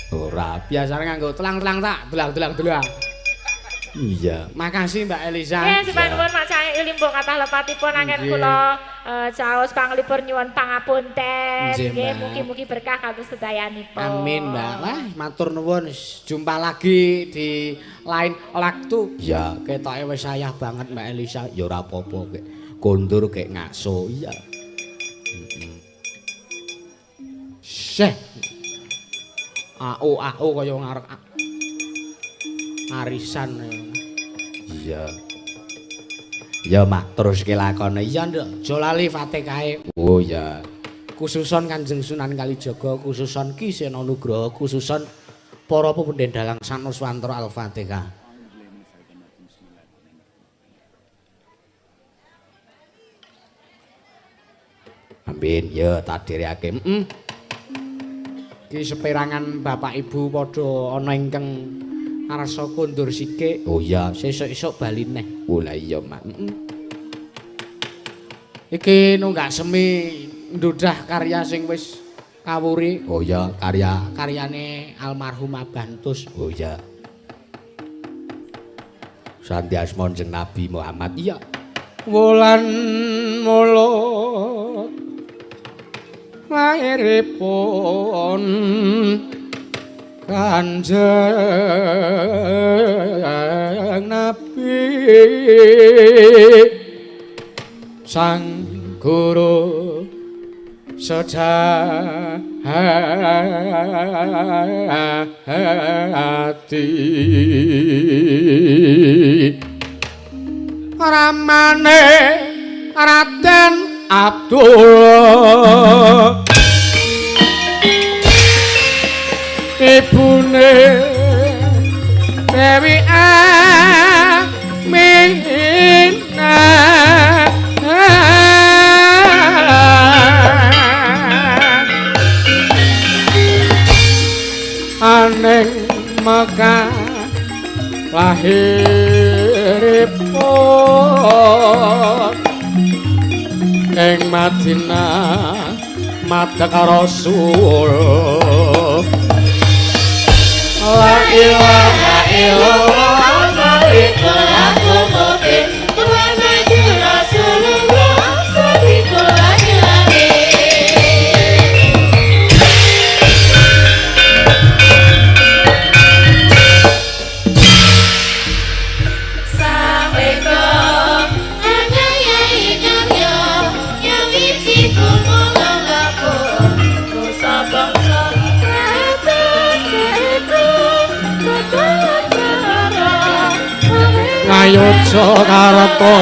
Ora, biasane nganggo telang-telang tak, delang-delang-delang. Iya. Makasih Mbak Elisa. Nggih, sembah nuwun Mak Cahaya Limbung kathah lepatipun anggen kula caos panglipur nyuwun pangapunten. Nggih, mugi-mugi berkah kados sedayanipun. Amin, Mbak. Wah, matur nuwun. Jumpa lagi di lain waktu. Iya, ketoke wis sayah banget Mbak Elisa. Ya ora apa-apa kek. Kondur kek ngaso. Iya. Heeh. Syeh. Ao ao kaya ngarep arisan. Iya. Ya mak teruske lakone. Iya nduk, aja lali Fatikahe. Oh iya. Khususon Kanjeng Sunan Kalijaga, khususon Ki Seno Nugroho, khususon para pepunden dalang Sanuswantara Al-Fatihah. Amin. Ya tak dherekake. Heeh. Ki seperangan bapak ibu padha ana ingkang arsa kondur sikik. Oh iya, sesuk-esuk bali neh. Oh lah iya, Mak. Heeh. Iki nunggak semi ndudah karya sing wis kawuri. Oh iya, karya karyane almarhum Abantus. Oh iya. Sandi asma jeneng Nabi Muhammad. Iya. Wulan mulut lairipun Kanjeng Nabi Sang Guru sejati ramane Raden Abdullah ibune Dewi Aminah aneng Mekah lahiripun ing Madinah madhek Rasul. La ilaha illallah malikul mubin Muhammadur Rasulullah sadiqul amin. Assalamualaikum anayai karya nyawiji kumala lapor dosa bangsa Ngayogyakarta.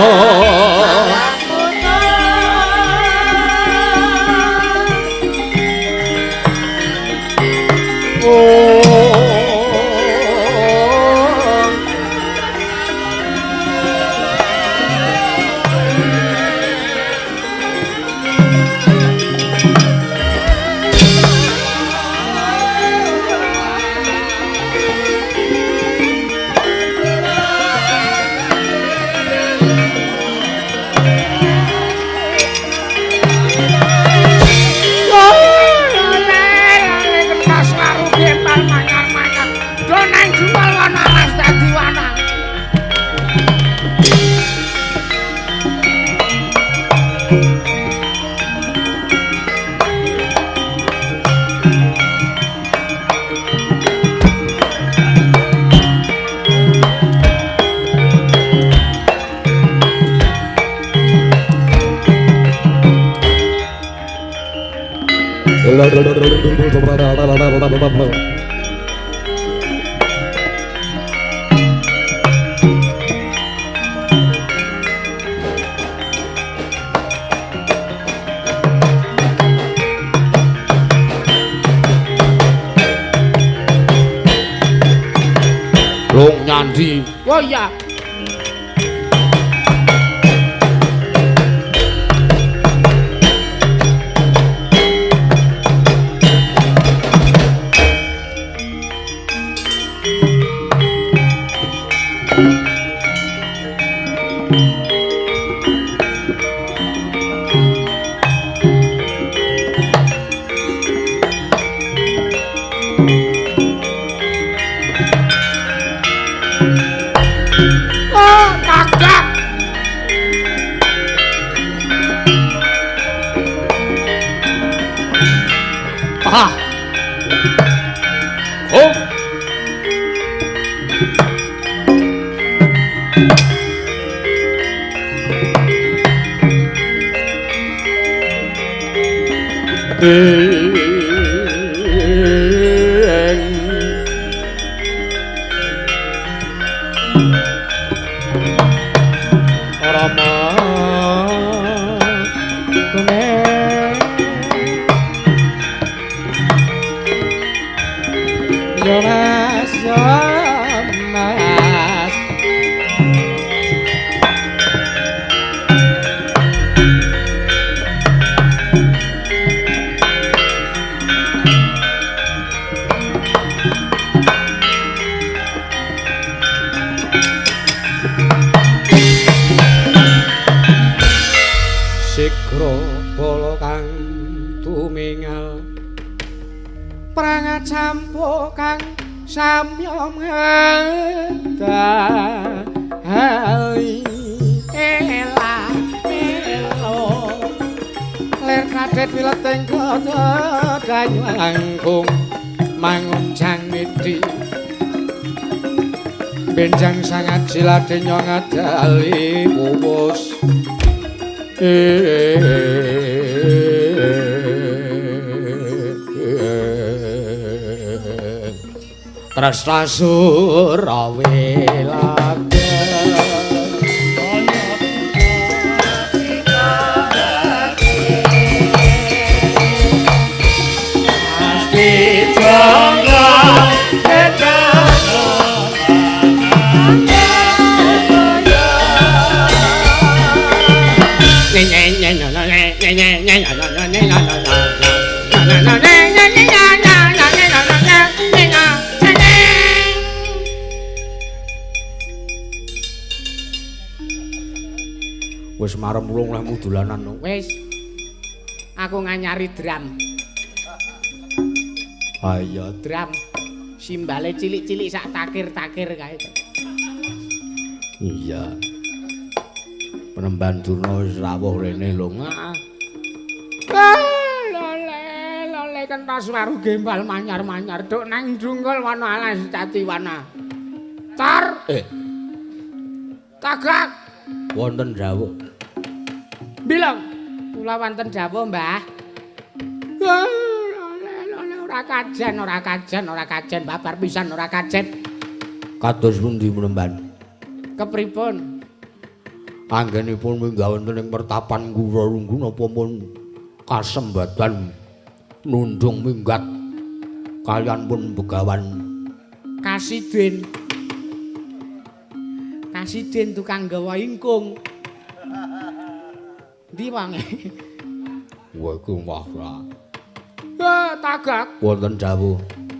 Long nyandi. Oh iya. Ha. Oh. Benjang sangat silate ngadali wuwus Tresna Surawelaga. Wis marem ulung lehmu dolanan. Wis. Aku nganyari drum. Ha iya, drum. Simbale cilik-cilik sak takir-takir kae. Iya. Penemban Durna wis rawuh rene lho. Lole, lole kentos waru gembal manyar-manyar duk nang drungkul wana alas Jatiwana. Tar. Tagak. Wonten dawuh. Bilang, kula wonten dawuh, Mbah. Lole, lole ora kajen, ora kajen, ora kajen, babar pisan ora kajen. Kados pundi Penemban? Kepripun? Anggenipun minggah wonten ing pertapan Guralunggu napa pun kasembadan nundung minggat kalian pun Begawan Kasidin. Kasidin tukang gawa ingkung. Ndi wonge? Wah iku wah ora. Tagak. Wonten dawuh.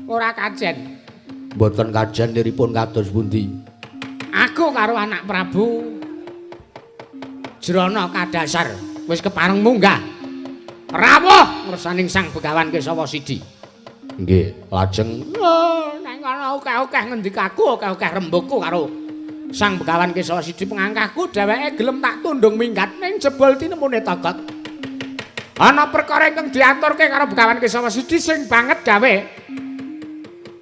Ora kajen. Mboten kajen niripun kados pundi? Aku karo anak Prabu Jrana kadasar wis kepareng munggah. Rawuh ngersaning Sang Begawan Kesawa Sidi. Nggih, lajeng nang kono akeh-akeh ngendikaku, akeh-akeh rembugku karo Sang Begawan Kesawa Sidi pengangkahku dheweke gelem tak tundung minggat ning jebul tinemune Tagak. Ana perkara ingkang diaturke karo Begawan Kesawa Sidi sing banget gawe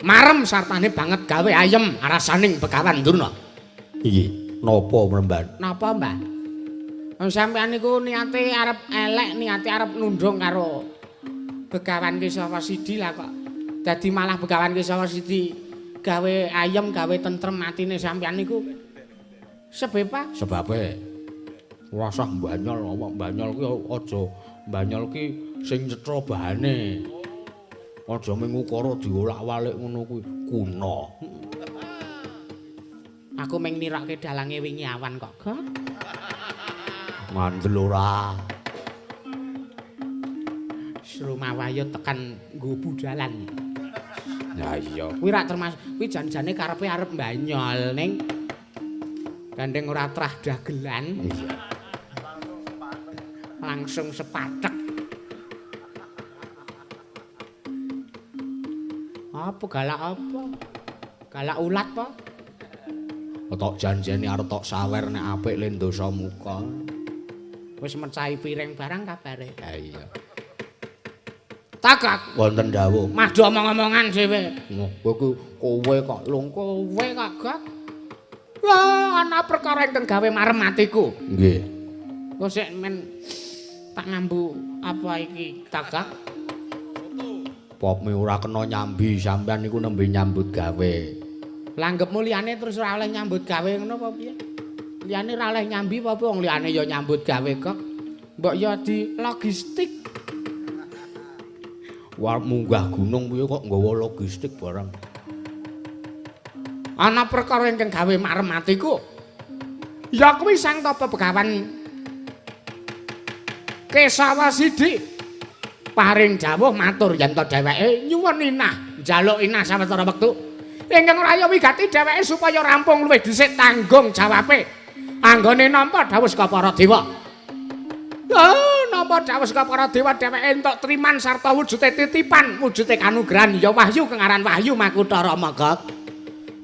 marem sartane banget gawe ayem arasaning Begawan Durna. Nggih, napa Mremban? Napa, Mbah? Sampeyan niku niate arep elek, niate arep nundung karo Begawan Kesawa Sidi lah kok. Dadi malah Begawan Kesawa Sidi gawe ayem, gawe tentrem atine sampeyan niku. Sebab? Sebabe ora usah mbanyol, awak mbanyol ki aja mbanyol ki sing cetha bahane. Aja mung ukara diolak-walik ngono kuwi kuno. Aku mung nirokke dalange wingi awan kok, Gok. Ngandel ora. Srumawayo tekan nggo budalan. Ya iya. Kuwi rak termasuk kuwi jan-jane karepe arep mbanyol ning gandeng ora trah dagelan. Iya. Langsung sepatek. Apa galak apa? Galak ulat apa? Tok janjane arep tok sawer nek apik le ndosa muka. Wis mecahi piring barang kabare. Ha iya. Tagak wonten dawuh. Mah do omong-omongan dhewe. Kowe ku kowe kok lung kowe kok gak. Wah, ana perkara ingkang gawe marem atiku. Nggih. Kok sik men tak ngambu apa iki Tagak? Popme ora kena nyambi, sampean niku nembe nyambut gawe. Langgepmu liyane terus ora oleh nyambut gawe ngono apa piye? Liyane ora oleh nyambi apa wong liyane ya nyambut gawe kok. Mbok ya di logistik. Wah, munggah gunung piye kok nggawa logistik barang. Ana perkara ingkang gawe marem atiku. Ya kuwi Sang Tapa Begawan Kesawa Sidi paring dawuh matur yen to dheweke nyuwun inah, njaluk inah sawetara wektu. Ingkang raya wigati dheweke supaya rampung luwih dhisik tanggung jawabe. Anggone nampa dawuh saka para dewa. Oh, nampa dawuh saka para dewa dheweke entuk triman sarta wujude titipan, wujude kanugrahan ya wahyu kang aran Wahyu Makutha Rama Gok.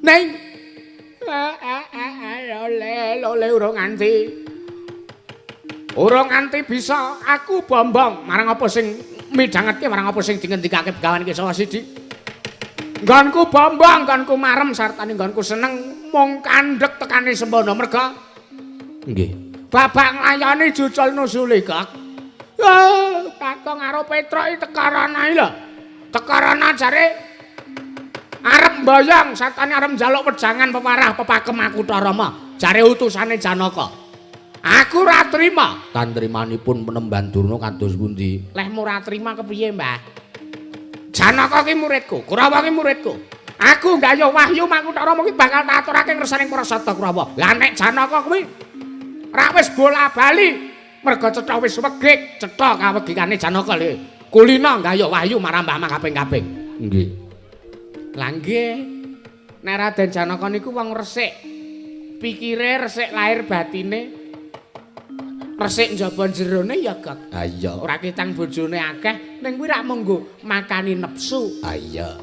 Ning lole lole urung nganti. Urung nganti bisa aku bombong marang apa sing midhangetke marang apa sing dingendikake Begawan Kesawa Sidi. Nggonku bombong, nggonku marem sartane nggonku seneng mung kandhek tekane sembana merga. Nggih. Babak nglayani jucul nusuli Gok. Oh, Kakung karo Petruk iki tekarana iki lho. Tekarana jare arep mboyong sartane arep njaluk wejangan peparah pepakem Makutha Rama. Jare utusane Janaka. Aku ora trima. Tantrimanipun Penemban Durna kados pundi? Lehmu ora trima kepiye, Mbah? Janaka ki muridku, Kurawa ki muridku. Aku nggayuh wahyu Makutha Rama ki bakal tak aturake ngersaning para sata Kurawa. Lah nek Janaka kuwi ra wis bola-bali merga cetha wis wegik, cetha kawegikane Janaka lho. Kulina nggayuh wahyu marang Mbah kaping-kaping. Nggih. Lah nggih. Nek Raden Janaka niku wong resik. Pikire resik lahir batine. Resik njaba jerone ya, Gok. Ha iya. Ora ketang bojone akeh, ning kuwi rak monggo makani nepsu. Ha iya.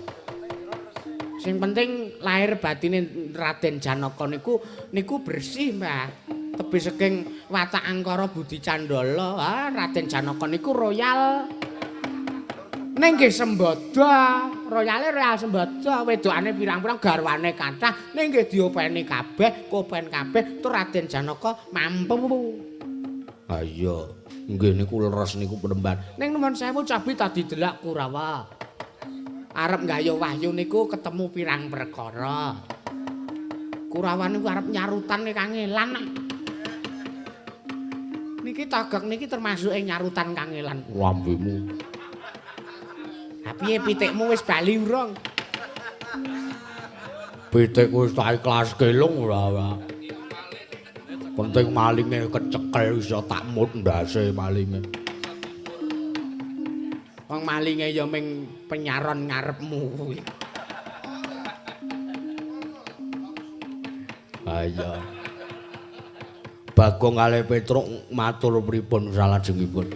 Sing penting lahir batine Raden Janaka niku niku bersih, Mbah. Tebih saking watak angkara budi candala. Ah, Raden Janaka niku royal. Ning nggih sembada, royale royal sembada, wedokane pirang-pirang garwane kathah, ning nggih diopeni kabeh, kopen kabeh, tur Raden Janaka mampu. Ha iya, nggih niku leres niku Penemban. Ning nuwun sewu cabi tadi delak Kurawa. Arep nggayuh wahyu niku ketemu pirang perkara. Kurawa niku arep nyarutan kangelan. Niki Togok niki termasuk ing nyarutan kangelan. Lambemu. Ha piye pitikmu wis bali urung? Pitikku wis tak ikhlas kelung ora ora. Penting malinge kecekel iso tak mut ndase malinge. Wong malinge ya ming penyaron ngarepmu kuwi. Ha iya. Bagong kalih Petruk matur pripun salajengipun?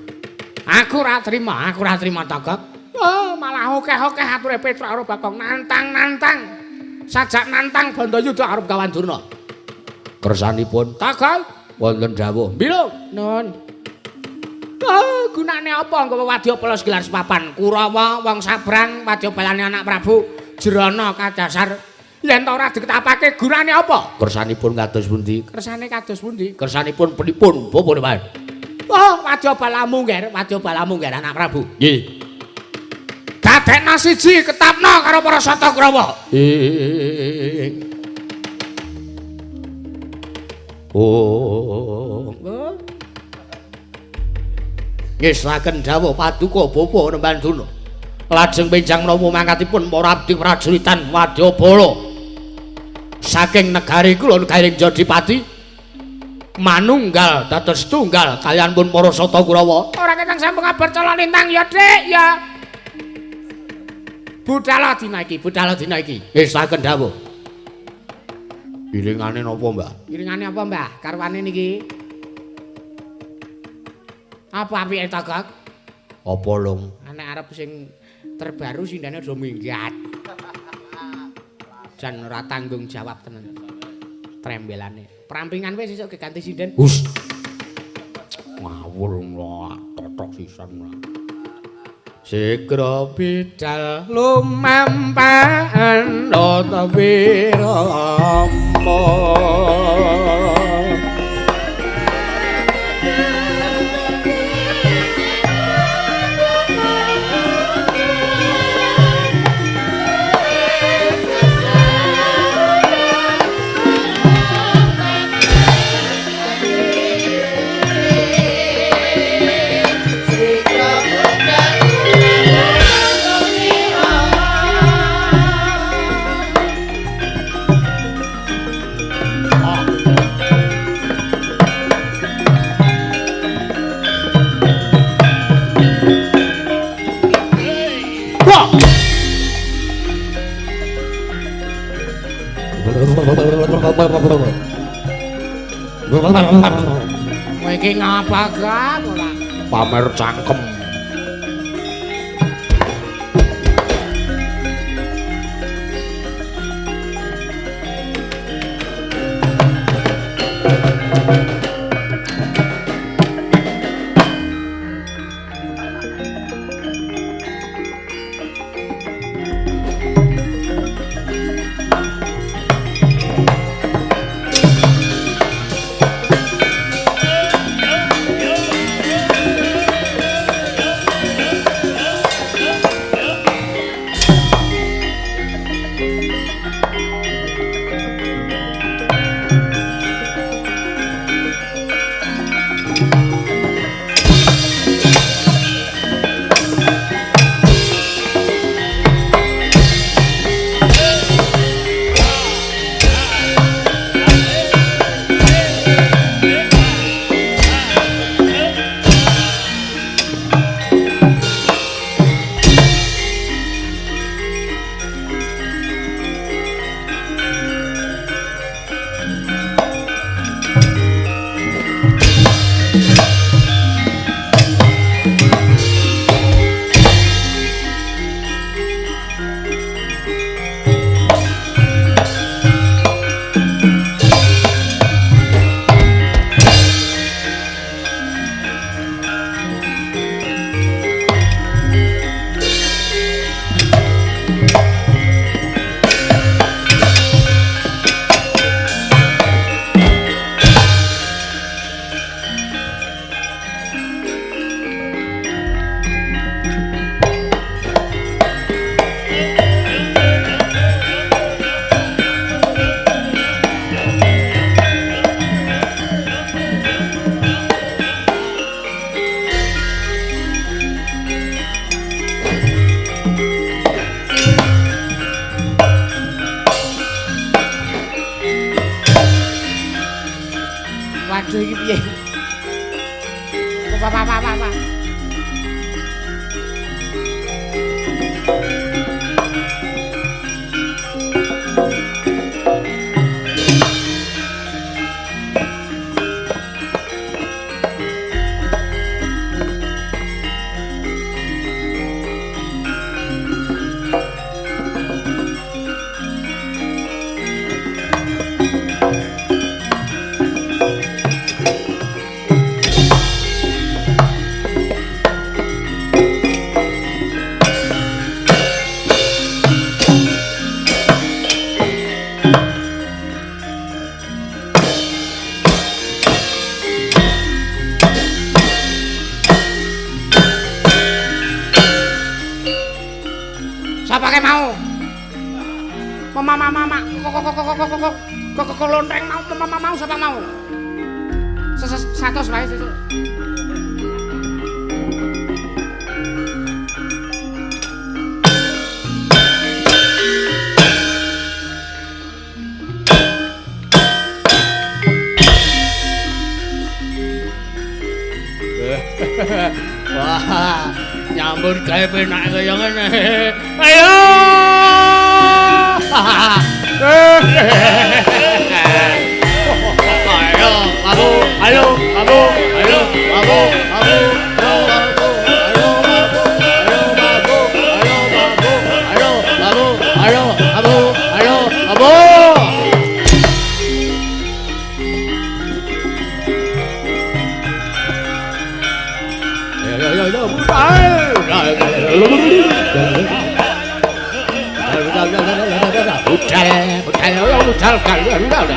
Aku ora trima, aku ora trima Togok. Oh, malah akeh-akeh ature Petruk karo Bagong nantang-nantang. Sajak nantang Bandayuda karo Begawan Durna. Kersanipun Togok wonten dawuh. Bilung, nun. Oh, gunane apa nggawa wadyabala segelar sepapan? Kurawa wong sabrang wadyabalane anak Prabu Jrana kadasar. Yen ta ora diketapake gunane apa? Kersanipun kados pundi? Kersane kados pundi? Kersanipun pripun, Bapak Dewan? Oh, wadyabalamu ngger, wadyabalamu ngger anak Prabu. Nggih. Dadekna siji ketapna karo para sata Kurawa. Oh. Ngesaken dawuh paduka Bapak Nemban Durna. Lajeng benjang menapa mangkatipun para abdi prajuritan wadyabala saking negari kula Garing Jodipati manunggal dados tunggal kaliyan pun para sata Kurawa. Ora ketang sampun kabar cala lintang ya, Dik, ya. Budhala dina iki, budhala dina iki. Ngesaken dawuh. Iringane napa, Mbah? Iringane apa, Mbah? Karwane niki. Apa apike ta, Gok? Apa, Lung? Nek arep sing terbaru sindane aja minggat. Jan ora tanggung jawab tenan. Trembelane. Prampingan wis sesuk ganti sinden. Hus. Ngawur ora totok sisan ora. Sigra bidal lumampaan wirama. Kowe iki ngapa gak ora? Pamer cangkem. Waduh iki piye? Pak. Sapa ke mau? Mama mama kok lonteng mau mama mau sapa mau? 100 wae sesuk. Wah, nyambut gawe penak kaya ngene. Ayo. Ayo, ayo, ayo, ayo, ayo, ayo, ayo, ayo, ayo, ayo, ayo. Ayo, ayo, ayo. Budal, budal, budal, budal, budal.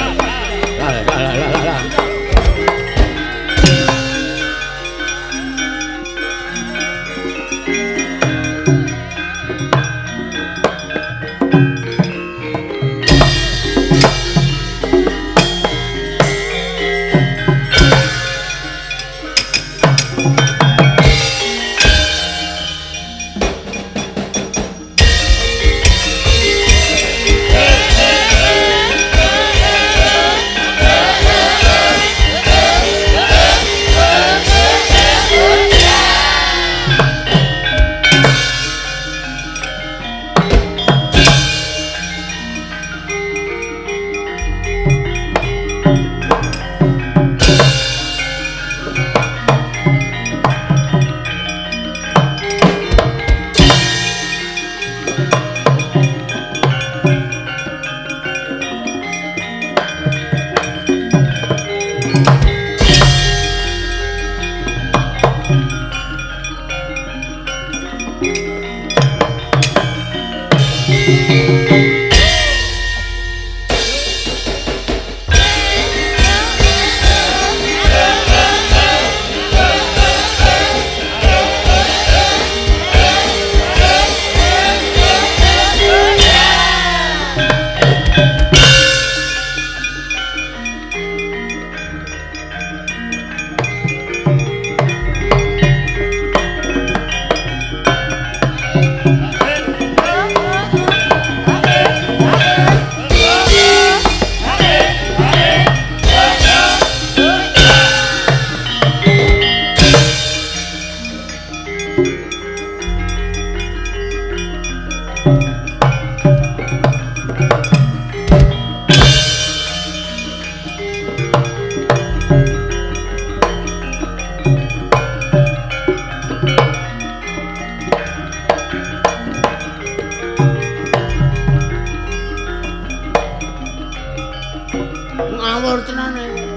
Ngawur tenan iki.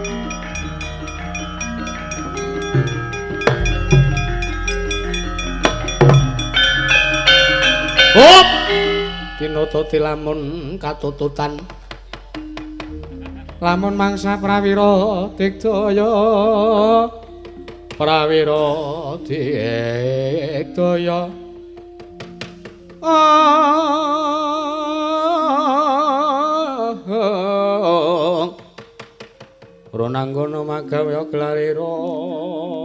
Hop! Tinutut lamun katututan. Lamun mangsa prawira digdaya. Prawira digdaya. Ronanggono magawe glarira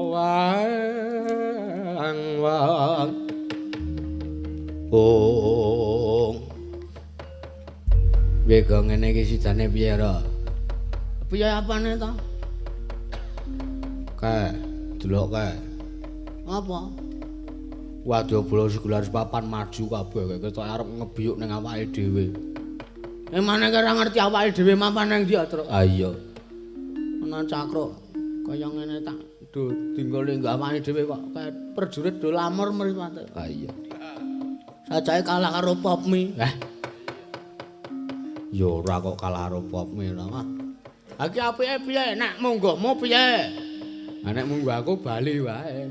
wang wang. Ong. Wega ngene iki sidane piye ra? Piye apane ta? Kae, delok kae. Apa? Waduh bolo segular papan maju kabeh ketok arep ngebiyuk ning awake dhewe. Emane ora ngerti awake dhewe mapan nang ndi, Truk? Ha iya. Ana cakruk kaya ngene tak do dinggole nggo awake dhewe kok kae prajurit do lamur mripate. Ha iya. Sajake kalah karo Popmi. Heh. Ya ora kok kalah karo Popmi ora mah. Ha iki apike piye nek mungguhmu piye? Ha nek munggah aku bali wae.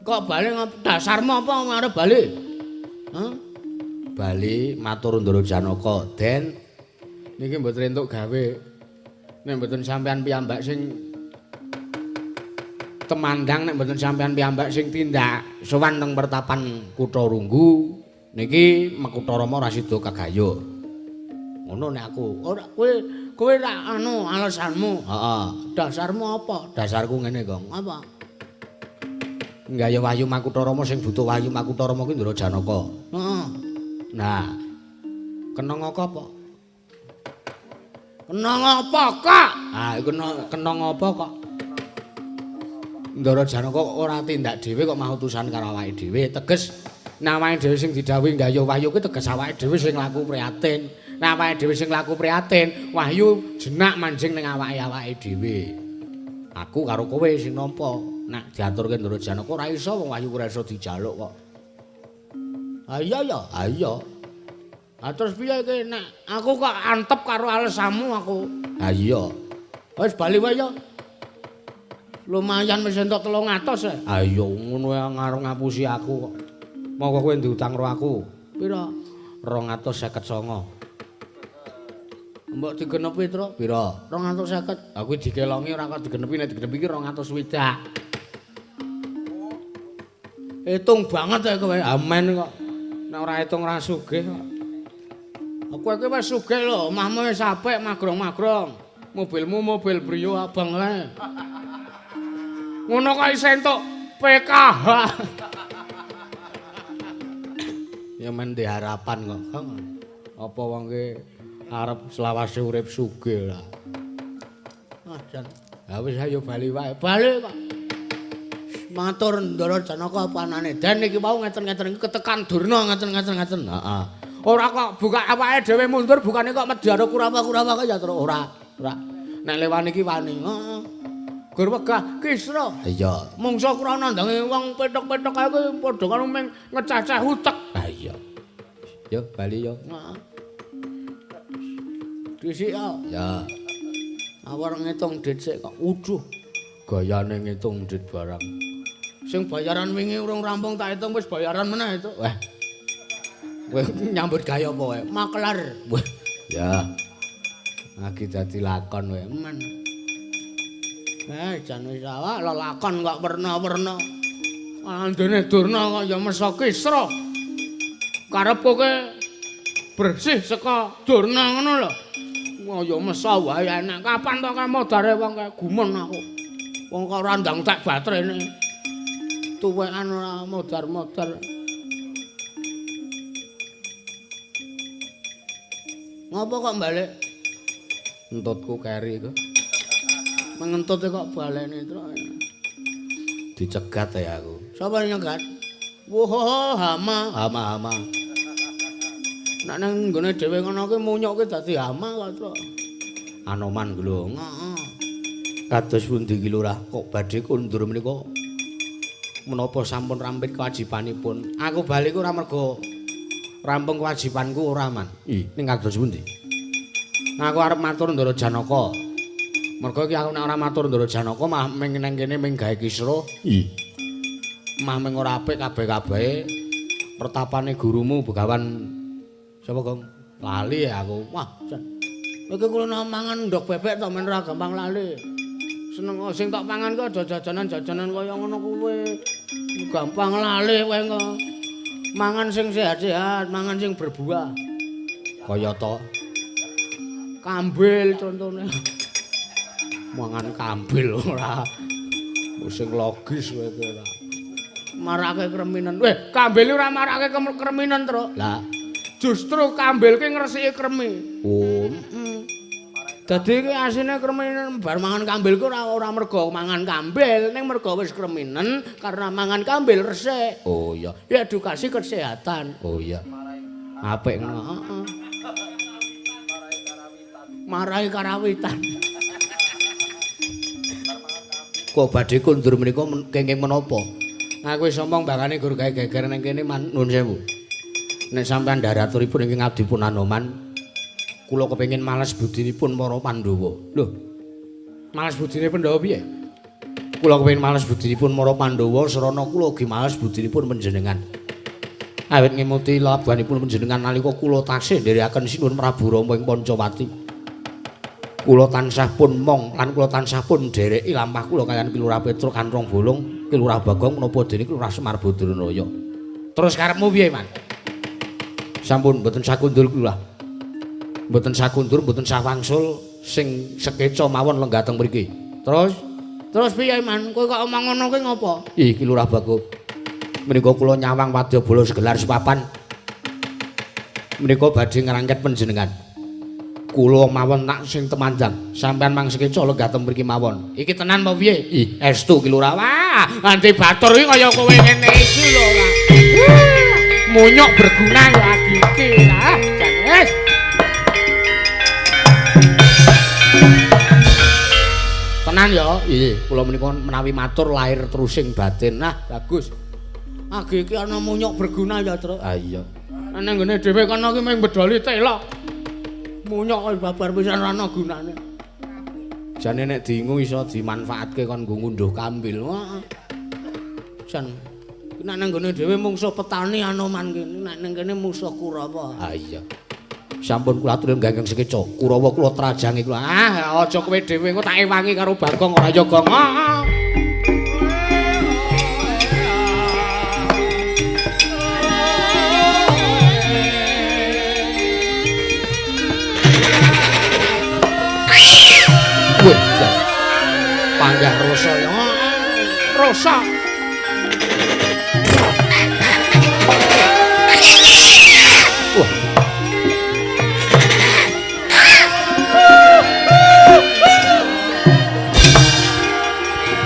Kok bali dasarmu apa arep bali? Hah? Bali matur Ndara Janaka, Den. Niki mboten entuk gawe. Nek mboten sampean piyambak sing temandang, nek mboten sampean piyambak sing tindak sowan teng pertapan Kutha Runggu, niki Makutha Rama ora sida kagayuh. Ngono nek aku. Ora kowe kowe ra anu alasanmu. Heeh. Dasarmu apa? Dasarku ngene, Gong. Apa? Nggaya Wahyu Makutha Rama sing butuh Wahyu Makutha Rama kuwi Ndara Janaka. Heeh. Nah. Kena ngoko apa? Kena ngapa kok? Ah, kena ngapa kok? Ndara Janaka ora tindak dhewe kok mah utusan karo awake dhewe. Teges nek awake dhewe sing didhawuhi nggaya wahyu kuwi teges awake dhewe sing laku prihatin. Nek awake dhewe sing laku prihatin, wahyu jenak manjing ning awake-awake dhewe. Aku karo kowe sing nampa. Nek diaturke Ndara Janaka ora iso wong wahyu ora iso dijaluk kok. Ha iya ya, ha iya. Ha terus piye iki nek aku kok antep karo alesanmu aku. Ha iya. Wis bali wae ya. Lumayan wis entuk 300 e. Ha iya ngono ya ngarep ngapusi aku kok. Monggo kowe ndutang karo aku. Pira? 259. Mbok digenepi, Truk. Pira? 250. Aku dikelongi ora kok digenepi, nek digenepi iki 260. Hitung banget ya kowe. Amen kok. Nek ora hitung ora sugih kok. Kowe iki wis sugih lho, omahmu wis apik, magrong-magrong. Mobilmu mobil Brio abang le. Ngono kok isih entuk PKH. Ya men di harapan kok. Apa wong ki arep selawase urip sugih lah. Ah jan. Ha wis ayo bali wae. Bali kok. Matur Ndara Janaka apa anane? Den iki mau ngeten-ngeten iki ketekan Durna ngeten-ngeten. Heeh. Ora kok buka awake dhewe mundur bukane kok medhi karo Kurawa-kurawa kaya terus ora. Ora. Nek lewani iki wani. Heeh. Gur wegah Kisra. Iya. Mungsa krana ndange wong petok-petok kae kuwi padha karo mung ngecacah utek. Ha iya. Yo bali yo. Heeh. Dhisik yo. Ya. Awar ngitung dit sik kok. Uduh. Gayane ngitung dit barang. Sing bayaran wingi urung rampung tak hitung wis bayaran meneh itu. Wah. Kowe nyambut gawe apa kowe? Makelar. Wah. Ya. Lagi dadi lakon kowe. Men. Jan wis awak lelakon kok werna-werna. Andene Durna kok ya mesa Kisra. Karepku ke bersih saka Durna ngono lho. Wah ya mesa wae enak. Kapan to kae modare wong kae gumun aku. Wong kok ora ndang tek baterene. Tuwekan ora modar-modar. Ngopo kok balik? Entutku keri kok. Mengentute kok baleni truk. Dicegat ya aku. Sapa nyegat? Wah, hama, hama, hama. Nek nang nggone dhewe ngono kuwi munyuk kuwi dadi hama kok, Truk. Anoman lho. Heeh. Kados pundi ki Lurah kok badhe kundur menika? Menapa sampun rampit kewajibanipun? Aku bali ku ora mergo rampung kewajibanku ora, Man. Ih, ning kados pundi? Aku arep matur Ndara Janaka. Mergo iki aku nek ora matur Ndara Janaka mah ming nang kene ming gawe kisruh. Ih. Mah ming ora apik kabeh-kabehe. Pertapane gurumu Begawan sapa, Gong? Lali ya aku. Wah, jan. Iki kula mangan ndok bebek to men ora gampang lali. Seneng sing tak pangan ki aja jajanan-jajanan kaya ngono kuwi. Gampang lali kowe engko. Mangan sing sehat-sehat, mangan sing berbuah. Kaya to kambil contone. Mangan kambil ora. Sing logis kowe iki ora. Marake kreminen. Weh, kambil ora marake kreminen, Truk. Lah, justru kambil ki ngresiki kremi. Oh, Dadi iki asine kreminen bar mangan kambil ku ora mergo mangan kambil, ning mergo wis kreminen karena mangan kambil resik. Oh iya. Ya edukasi kesehatan. Oh iya. Apik ngono. Heeh. Marai karawitan. Kok badhe kundur menika kenging menapa? Aku wis omong bakane gur gawe geger ning kene nuwun sewu. Nek sampean ndaraturipun ingkang abdi pun Anoman, kula kepengin males budinipun para Pandhawa. Lho. Males budine Pandhawa piye? Kula kepengin males budinipun para Pandhawa sarana kula ugi males budinipun panjenengan. Awit ngemuti labuhanipun panjenengan nalika kula taksih nderekaken Sinuwun Prabu Rama ing Pancawati. Kula tansah pun mong lan kula tansah pun ndereki lampah kula kaliyan Ki Lurah Petruk Kanrong Bolong, Ki Lurah Bagong menapa dene Ki Lurah Semar Badranaya. Terus karepmu piye, Man? Sampun mboten sakundur kula. Mboten sakundur, mboten sawangsul sing sekeca mawon lenggah teng mriki. Terus piye, Man? Kowe kok omong ngono kuwi ngopo? Ih, Ki Lurah Bagong. Menika kula nyawang wadyabala segelar sepapan. Menika badhe ngrangket panjenengan. Kula mawon nak sing temanjang. Sampeyan mang sekeca lenggah teng mriki mawon. Iki tenan apa piye? Ih, estu Ki Lurah. Wah, nganti batur iki kaya kowe ngene iki lho ora. Munyuk berguna ya lagi iki lah. Jan wis. Tenan ya. Iya, kula menika menawi matur lahir terusing batin. Nah, bagus. Agi iki ana munyuk berguna ya, Truk. Ah iya. Nang nggone dhewe kono ki mung bedoli telok. Munyuk kok babar pisan ora ana gunane. Jane nek diingu iso dimanfaatke kon nggo ngunduh kambil. Wah. Jan Nek nang nggone dhewe mungsuh petani Anoman kene, nek nang kene musuh Kurawa. Ha iya. Sampun kula aturi Ganggeng Sekeca. Kurawa kula trajangi kula. Ah, aja kowe dhewe engko tak ewangi karo Bagong ora ya Gong. Ah. Wih, panggah rasa ya. Rasa. Wah.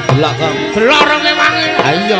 Delok Kang, delok rong ewangi. Ha iya.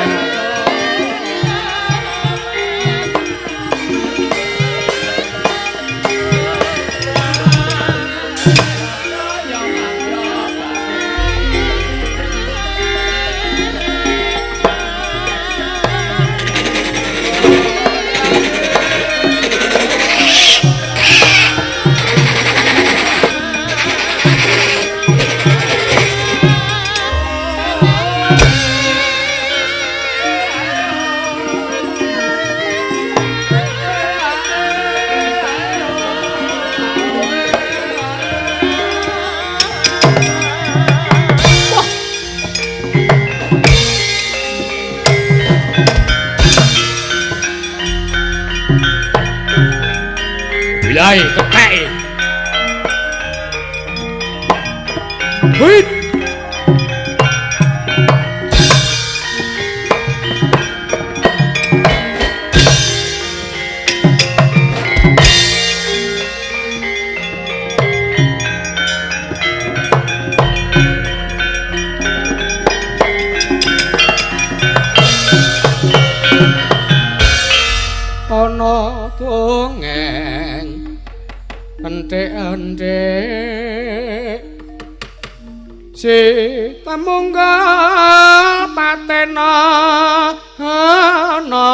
Bilai ketheke. Wit. Ana dongeng enthik-enthik si temunggal patena ana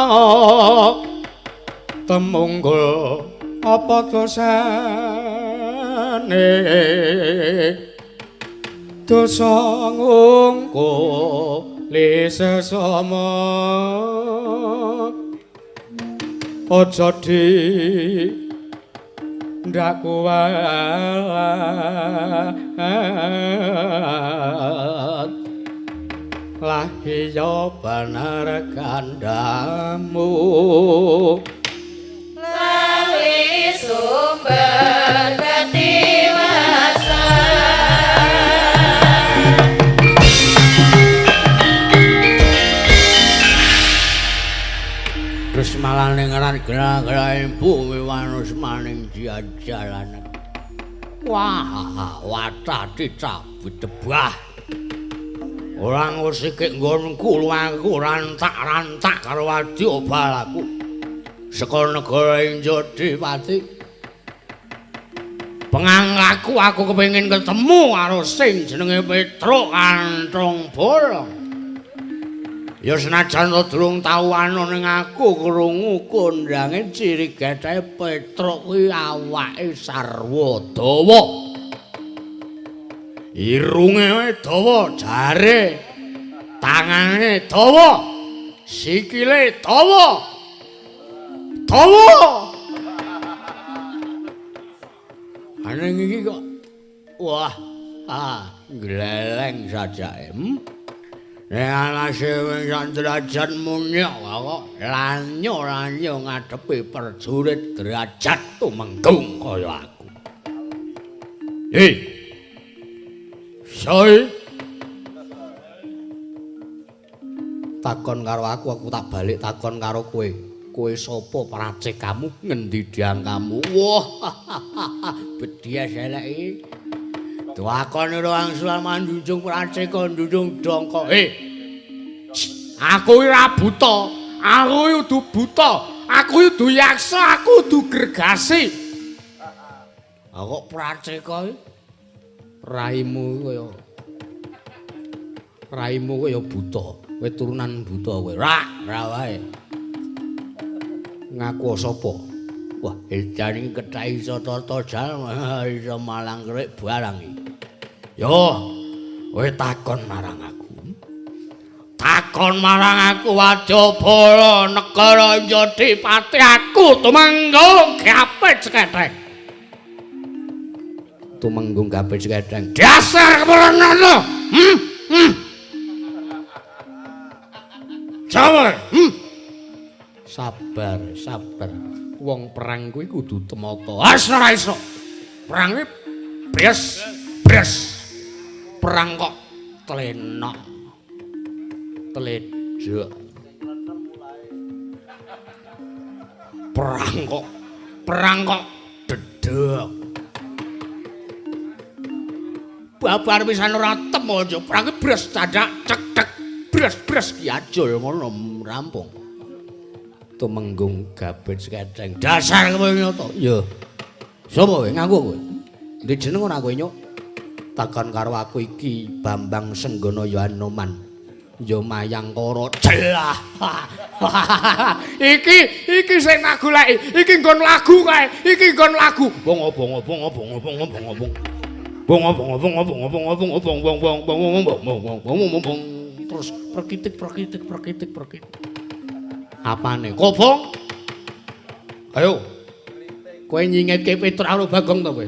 temunggul apa dosane dosa ngungkuli sesama aja di ndak kuwalat lah iya bener kandhamu lali sumber ketiwasan. Terus malah ning gerak-gerak bumi wanus maning jalanan. Wah, watah dicabut debah. Ora ngusike nggonku luwangku rantak-rantak karo adi obalaku. Saka negara Injodipati. Penganglaku aku kepengin ketemu karo sing jenenge Petruk Kanthong Bolong. Ya senajan to durung tau ana ning aku krungu kondange ciri gethe Petruk kuwi awake sarwa dawa. Irunge dawa, jare tangane dawa, sikile dawa. Dawa. Aneng iki kok wah, ah gleleng sajake. Nek alase wing sak derajat munya kok lanyo-lanyo ngadepi prajurit derajat tumenggung kaya aku. Hei. Soi. Takon karo aku, aku tak balik takon karo kowe. Kowe sapa pracekamu, ngendi diangkamu? Wah, bedhias elek iki. Dwakone wangsul manjunjung praceka njunjung dongko. Hei. Aku iki ora buta. Aku iki udu buta. Aku iki udu yaksa, aku udu gergasi. Ha kok praceka iki? Raimu kaya raimu kaya buta. Kowe turunan buta kowe. Ra, ra wae. Ngaku sapa? Wah, edan iki kethek iso tata jalma, iso malang kerik barang iki. Yo, kowe takon marang aku. Takon marang aku Wadyabala negara Yodipati aku Tumenggung Gapit Seketheng. Tumenggung Gapit Seketheng. Dasar kemerono. Jawa. Sabar, sabar. Wong perang kuwi kudu temata. As ora iso. Perang kuwi bres, bres. Perang kok tlenok. Tledhok. Perang kok dedek. Babar pisan ora temu aja. Perang kuwi bres candak cek cek bres bres ki ajul ngono rampung. Tumenggung Gapit Seketheng. Dasar kowe nyata. Ya. Sapa kowe ngaku kowe? Ndi jeneng ora kowe nyuk? Takon karo aku iki Bambang Senggono ya Anoman. Ya Mayangkara. Jelah. Iki sing tak goleki. Iki nggon lagu kae. Iki nggon lagu. Bong bong bong bong bong bong bong. Bong bong bong bong bong bong bong bong bong bong bong bong bong bong bong. Terus perkitik perkitik perkitik perkitik. Apane? Kobong. Ayo. Kowe nyingetke Petruk karo Bagong to kowe?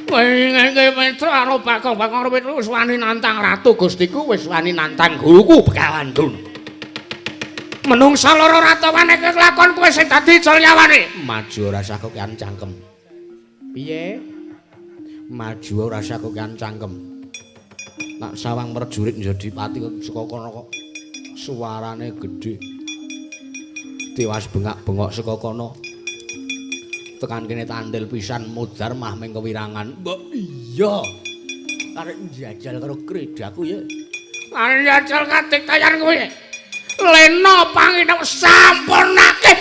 Kowe nyingetke Petruk karo Bagong, Bagong karo Petruk wis wani nantang ratu Gustiku, wis wani nantang guruku Begawan Durna. Menungsa loro ratawane kelakon kowe sing dadi ijol nyawane. Maju ora usah kokean cangkem. Piye? Maju ora usah kokean cangkem. Tak sawang prajurit Yodipati saka kono kok suarane gedhe. Tiwas bengak-bengok saka kono. Tekan kene tandel pisan mudhar mah ming kewirangan. Mbok iya. Arek njajal karo kredaku ya. Arek njajal katiktayan kowe. Lena panginep sampurnake.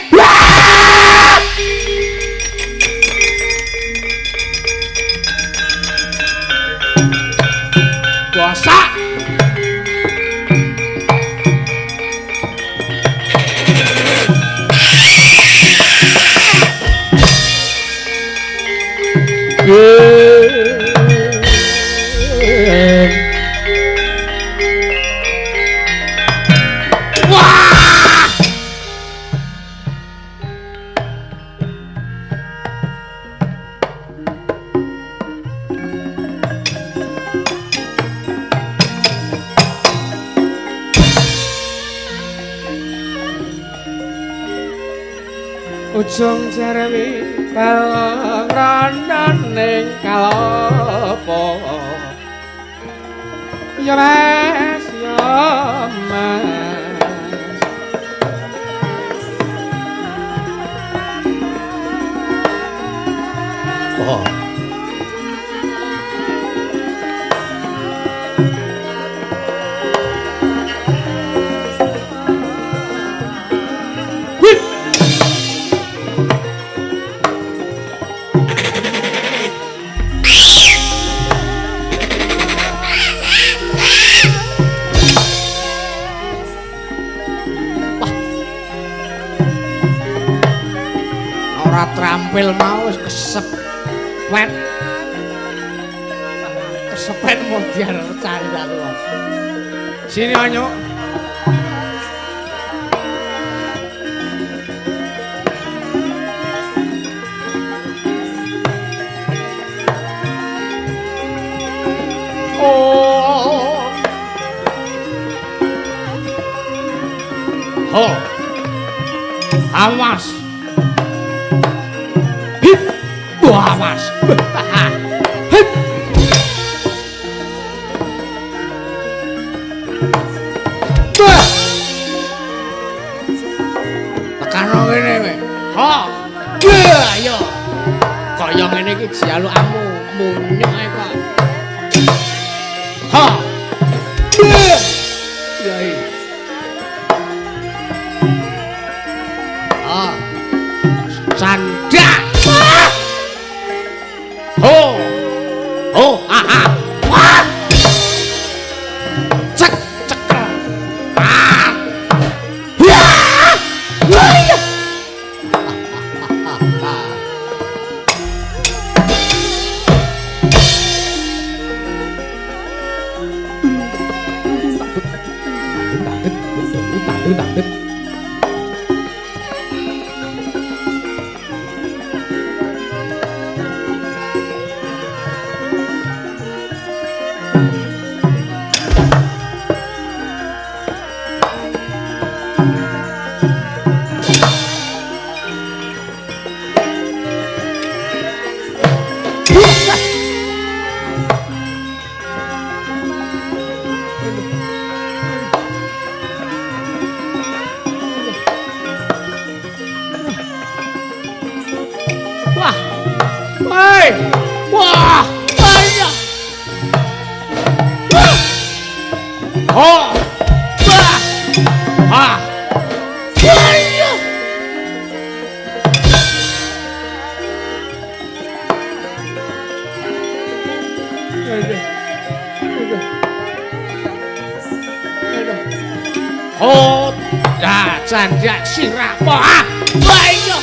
Bosak. Wah! Ujung jeremi balong rondo ning kalopo. Ya Mas, ya Mas. Oh. Ora trampil mau wis kesepet. Kesepet modar cari aku. Sini Anyo. Oh. Ho. Awas. Hip. Awas. Hip. Bah. Tekano kene kowe. Ho. Ayo. Kaya ngene iki jalukmu munyuk ae kok. Ha. Yai. Ah. Sandak. Ho. Ho, ha ha. Wah. Cek cekel. Ah. Wah. Wah. Weh. Wah. Iya. Wah. Oh. Wah. Ah. Iya. Oh, dah candak sirah. Wah. Iya.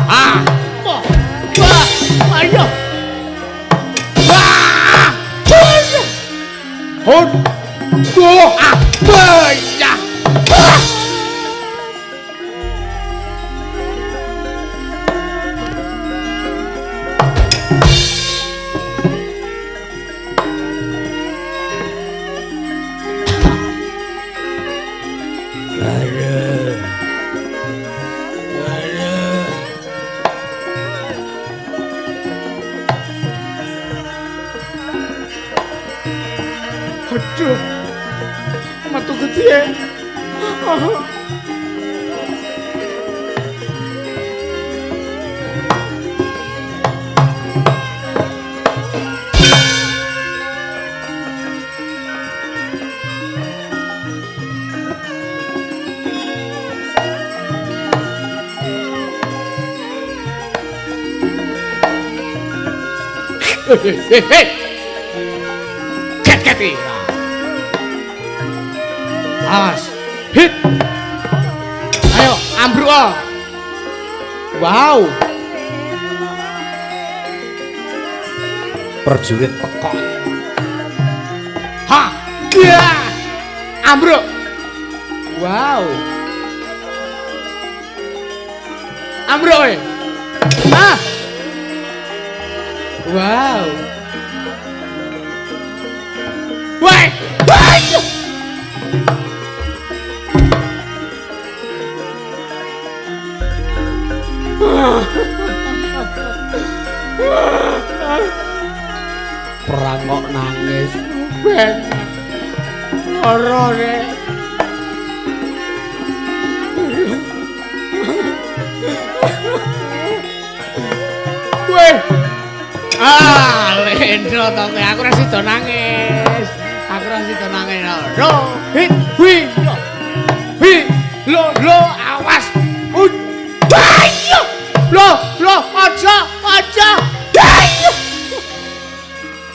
Ah. Wah. Ayo. Wah. Hot. Wah. Ah. Ya. Wah. Aduh, metu gede. Hei, hei. Ket-keti. Awas. Hit. Ayo, ambruk. Wow. Prajurit pekok. Ha. Ya. Ambruk. Wow. Ambruk. Ah. Wow. Woi. Woi. Perang kok nangis. Ben. Loro rek. Weh. Ah, lendro to kowe aku ora sida nangis. Aku ora sida nangis. Ro, hit, wi, lo. Wi, lo, lo, awas. Ayo. Lo, lo, aja, aja. Ayo.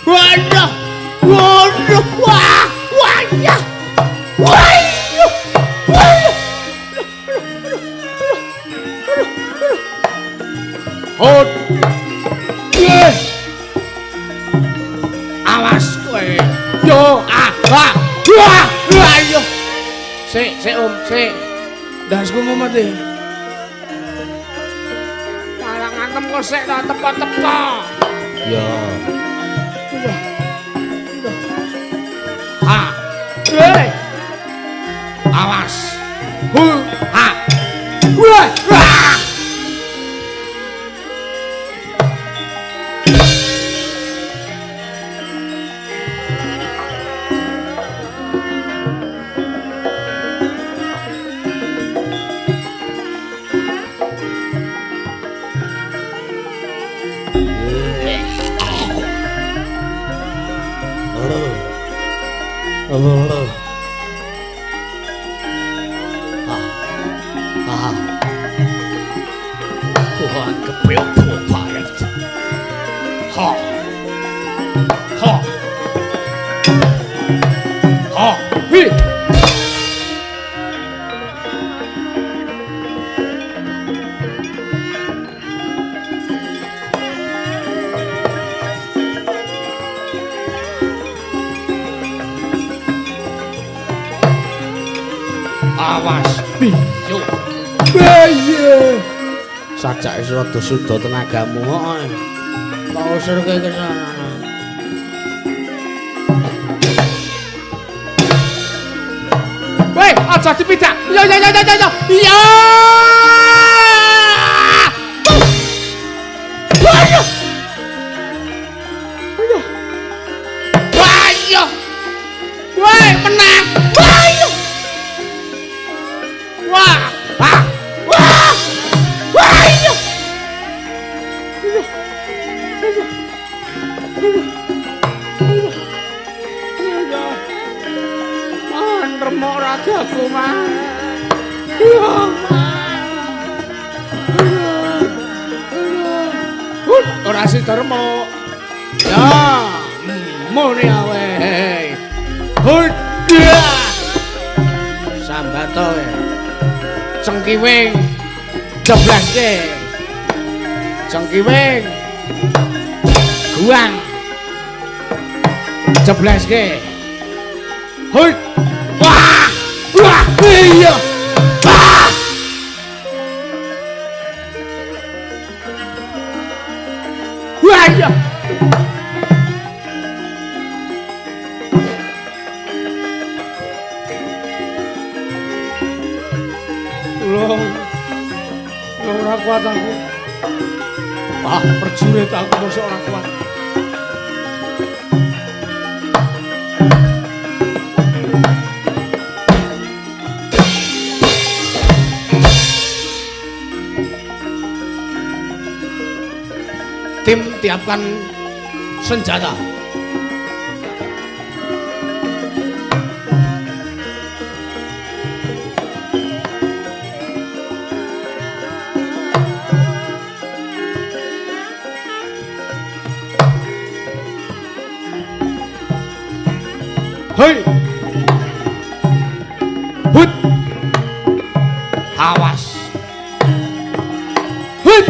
Waduh. Waduh, wah, wah, ya. Wah. Wah. Hot. Awas kowe. Yo, ah, ah. Wah, ayo. Sik, sik Om, sik. Ndasku mumet iki. Kalang antem kok sik ta tepo-tepo. Ya. Ha. Hei. Awas. Hu, ha. Wah, wah. Awas piyo. Piye? Sajake rada suda tenagamu kok. Tak usirke kesana. Weh, aja dipidak. Yo yo yo yo yo. Iya. Ayo. Ayo. Ayo. Weh, menang. Ayo. Wah, wah, wah. Ora sida remuk. Ya, muni awe. Hut. Sambato we. Cengkiwing jeblaske. Cengkiwing. Guang. Jeblaske. Hut. Wah! Wah, iya. Wah! Wah, iya. Loh, ora kuat aku. Wah, perjurit aku mosok ora kuat. Tim tiapkan senjata. Hei, hut, awas, hut.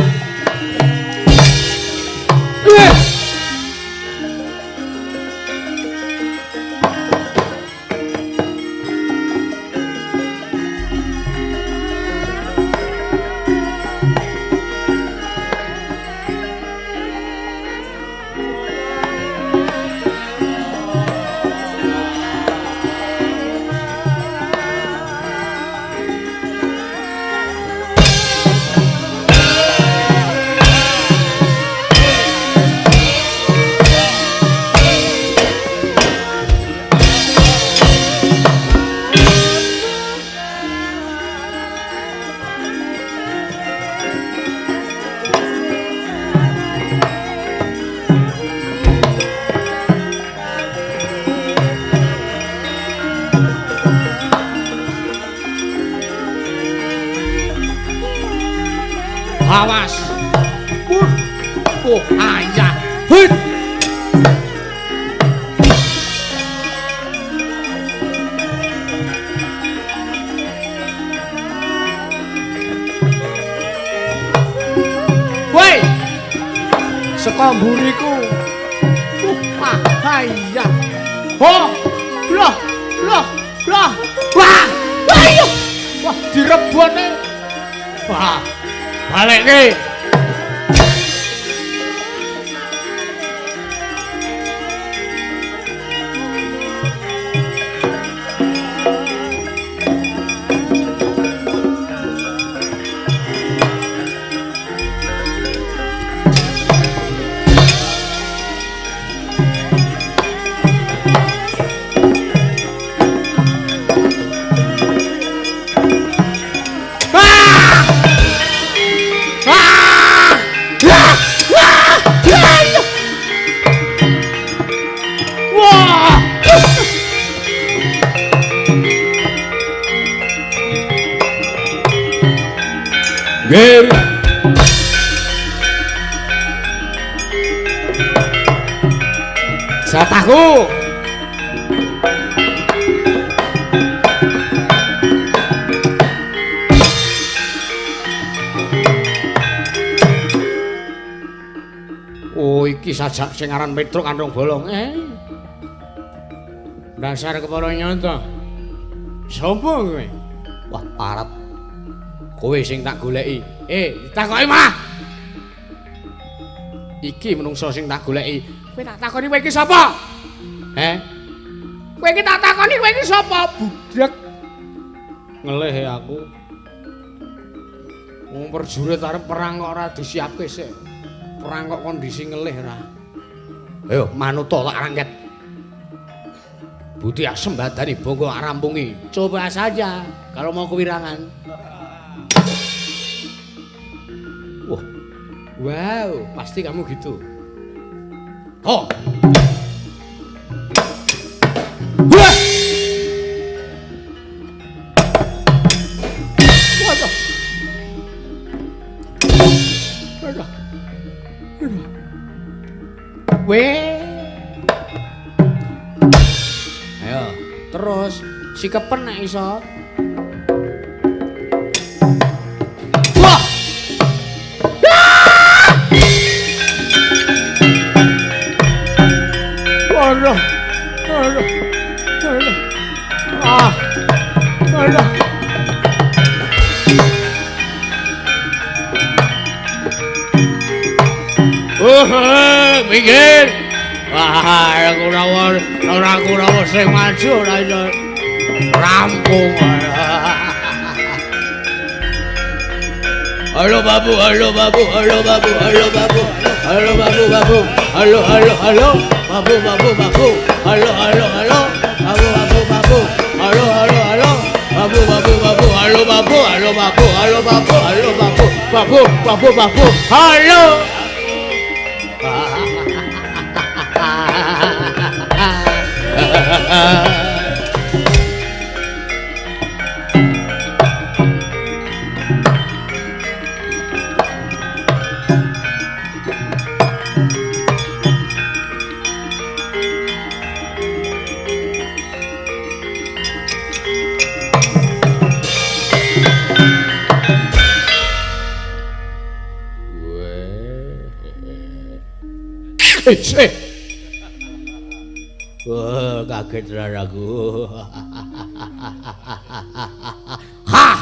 Awas. Oh, ayah. Hut. Woi. Saka mburiku. Ayah. Oh, loh, loh, loh. Wah, ayo. Wah, direbone. Wah. Balik ke. Jatahku. Oh, iki sajak sing aran Petruk Kantong Bolong. Dasar kepara nyata. Sopo kowe? Wah, parat. Kowe sing tak goleki. Ditakoki malah. Iki menungso sing tak goleki. Kowe tak takoni kowe iki sapa? Heh. Kowe iki tak takoni kowe iki sapa? Budhek. Ngelih aku. Wong perjurit arep perang kok ora disiapke sik. Perang kok kondisi ngelih ora. Ayo manuta tak rangket. Budi asem badani bongko rampungi. Coba saja kalau mau kewirangan. Wah. Wow, pasti kamu gitu. Oh. Wah. Aduh. Aduh. Weh. Ayo, terus sikepen nek iso. Wah. Aduh. Aduh. Aduh. Ah. Aduh. Minggir. Wah, ora Kurawa sing maju ora iso rampung. Halo babu, halo babu, halo babu, halo babu, halo babu babu, halo halo halo, babu babu babu, halo halo halo, babu babu babu, halo halo halo, babu babu babu, halo babu, halo babu, halo babu, halo babu, babu babu babu, halo. Wah, kaget aku. Hah.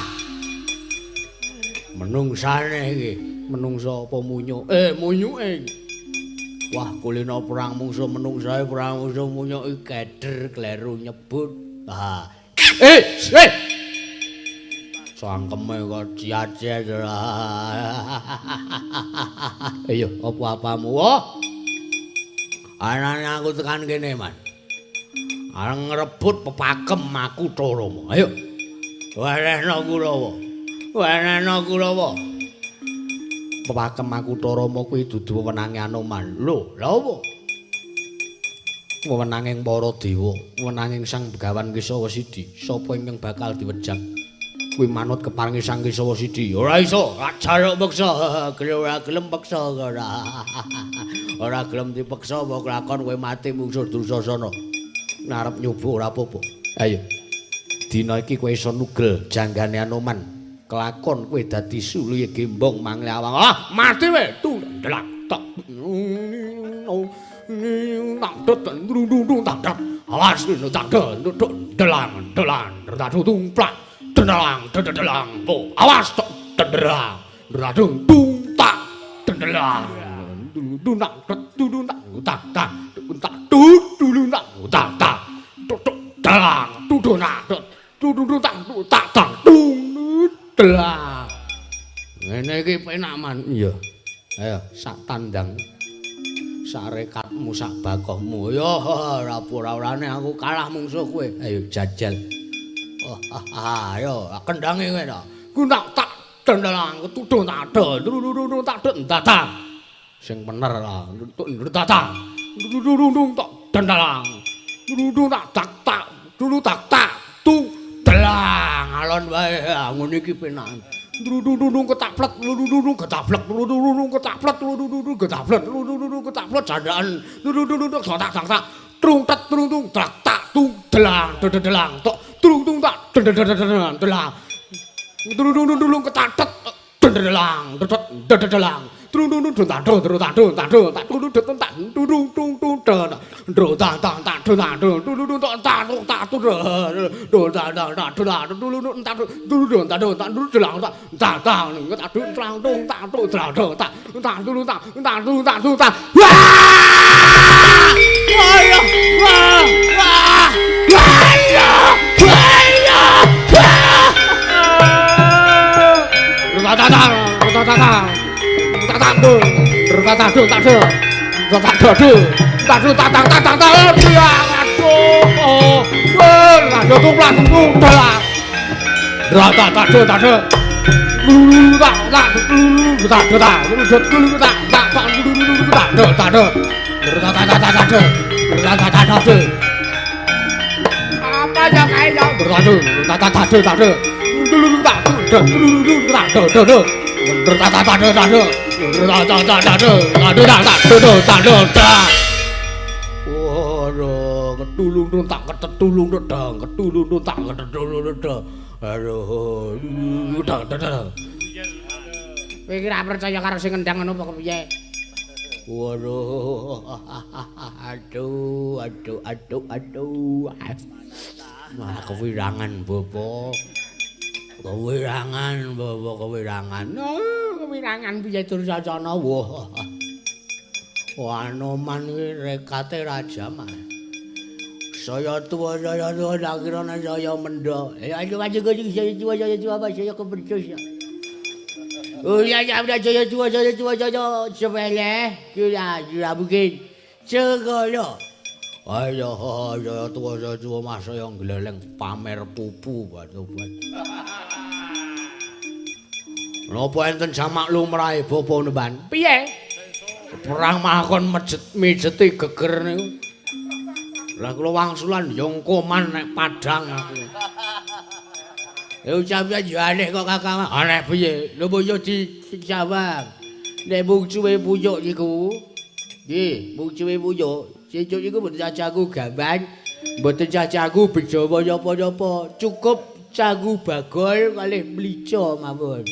Menungsane iki, menungsa apa munyuk? Munyuke iki. Wah, kulino perang mungsuh menungsae perang mungsuh munyuk iki keder kleru nyebut. Ha. Cangkeme kok ciat-ciat. Ayo, apa-apamu? Oh. Anane aku tekan kene, Man. Arep ngrebut pepakem Makutha Rama. Ayo. Wenehno Kurawa. Wenehno Kurawa. Pepakem Makutha Rama kuwi dudu wewenange Anoman. Lho, lha apa? Wewenanging para dewa, wewenanging Sang Begawan Kesawa Sidi. Sapa ingkang bakal diwejang? Kuwi manut keparengi Sang Kesawa Sidi. Ora iso, jaluk peksa. Ora gelem peksa ora. Ora gelem dipeksa apa kelakon kowe mati mungsuh Dursasana. Arep nyoba ora apa-apa. Ayo. Dina iki kowe iso nugel janggane Anoman. Kelakon kowe dadi suluhe gembong manglawang. Ah, mati kowe. Tundelak tok. Tak dot ndrundung tak dot. Awas tak dot delang delang tung plak. Delang delang po. Awas tok delang. Radung tung tak delang. Dung tak dung tak tak tak tak dung tak tak tak tuk delang dung tak dung tak tak tak dung delang. Ngene iki penak man. Iya. Ayo sak tandang. Sarekatmu sak bakohmu. Yo ora ora-orane aku kalah mungsuh kowe. Ayo jajal. Oh, ayo kendange kowe ta. Ku tak tak delang tudung tak dung tak tak. Sing bener lah, tak tak. Dung tak delang. Dung tak tak tak, dung tak tak tu delang alon wae ngono iki penak. Dung ketaplet, dung ketaplet, dung ketaplet, dung ketaplet, dung ketaplet jandaan. Dung tak tak tak. Trung tet trung tung tak tak tung delang delang tok trung tung tak delang delang. Dung dung dung ketatet delang delang. Trung dung dung tak dung tak dung tak dung tak dung dung tak dung dung dung dung dung tak tak tak dung tak dung dung dung tak tak dung tak dung dung tak tak tak dung dung dung tak dung dung tak dung tak dung delang tak tak tak tak dung trang dung tak dung trang dung tak tak dung tak tak dung tak dung tak. Wah! Wah! Wah! Wah! Wah! Wah! Tak tak tak tak tak tak Waduh, ketulung tak ketulung dang, ketulung tak ketulung dang. Aduh, dang dang. Kowe iki ra percaya karo sing ngendang ngono apa kepiye? Waduh, aduh, aduh, aduh, aduh. Wah, kewirangan bapak. Kewirangan bapak, kewirangan. Oh, kewirangan piye Dursasana? Wah. Wah, Anoman iki rekate raja mah. Saya tuwa, tak kira saya mendha. Ya ayo maju saya tuwa, saya tuwa, saya kepercaya. Oh ya ya saya tuwa, saya tuwa, saya sepele, kira kira mungkin. Segala. Ayo saya tuwa mas saya gleleng pamer pupu batu-batu. Napa enten jamak lumrahe bapa nemban? Piye? Perang makon mijeti geger niku. Lah kula wangsulan yongkoman nek padang aku. Ya ucapan yo aneh kok Kakang. Aneh piye? Lho mbok yo dijawab. Nek mungsuhe puyuk niku. Nggih, mungsuhe puyuk. Sesuk niku mboten cacaku gamban, mboten cacaku bejo napa-napa. Cukup caku bagol kalih mlica mawon.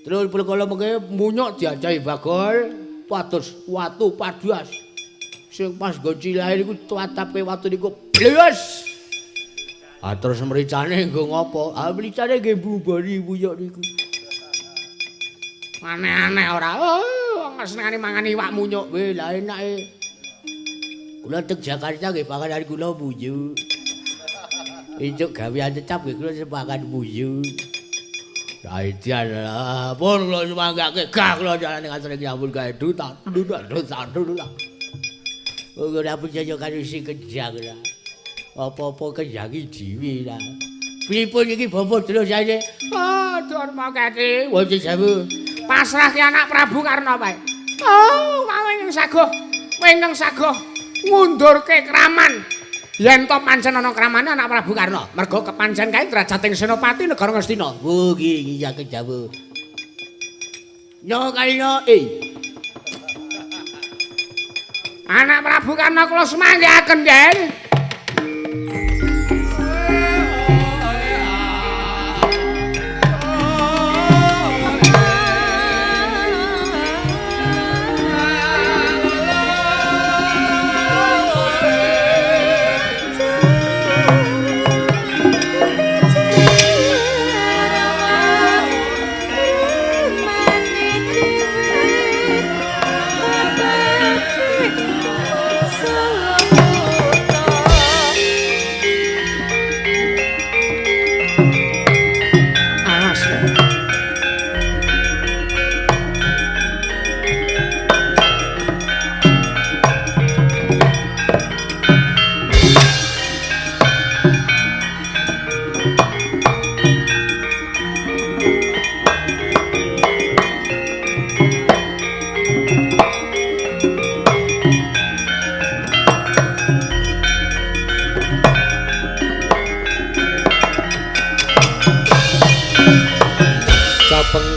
Terus perkara mengke munyuk diajahi bagol, pados watu padas. Sing pas nggo cilahe niku tatape watu niku blas. Ah terus mricane nggo ngopo? Ah mricane nggih mbubari muyuk niku. Aneh-aneh ora. Oh, wong senengane mangan iwak munyuk. Weh, lah enake. Kula teng Jakarta nggih panganan kula muyuk. Entuk gawean tetap nggih kula sepakan muyuk. Raidian lah, pun kula sumanggake gah kula jalane ngasreng nyambut gawe duta, duta, duta, duta. Ora percaya karo sing kejang lah. Apa-apa kejangi dhewe lah. Pripun iki bapa terusane? Oh, Durma Keti. Wonten sewu. Pasrah ki anak Prabu Karna wae. Oh, wingkang saguh, wingkang saguh ngundurke kraman. Yen to pancen ana kramane anak Prabu Karna, merga kepancen kae drajating senopati negara Ngastina. Oh, nggih, nggih saged dawuh. Yo kalino Anak Prabu Karna kula semanggihaken, Yen.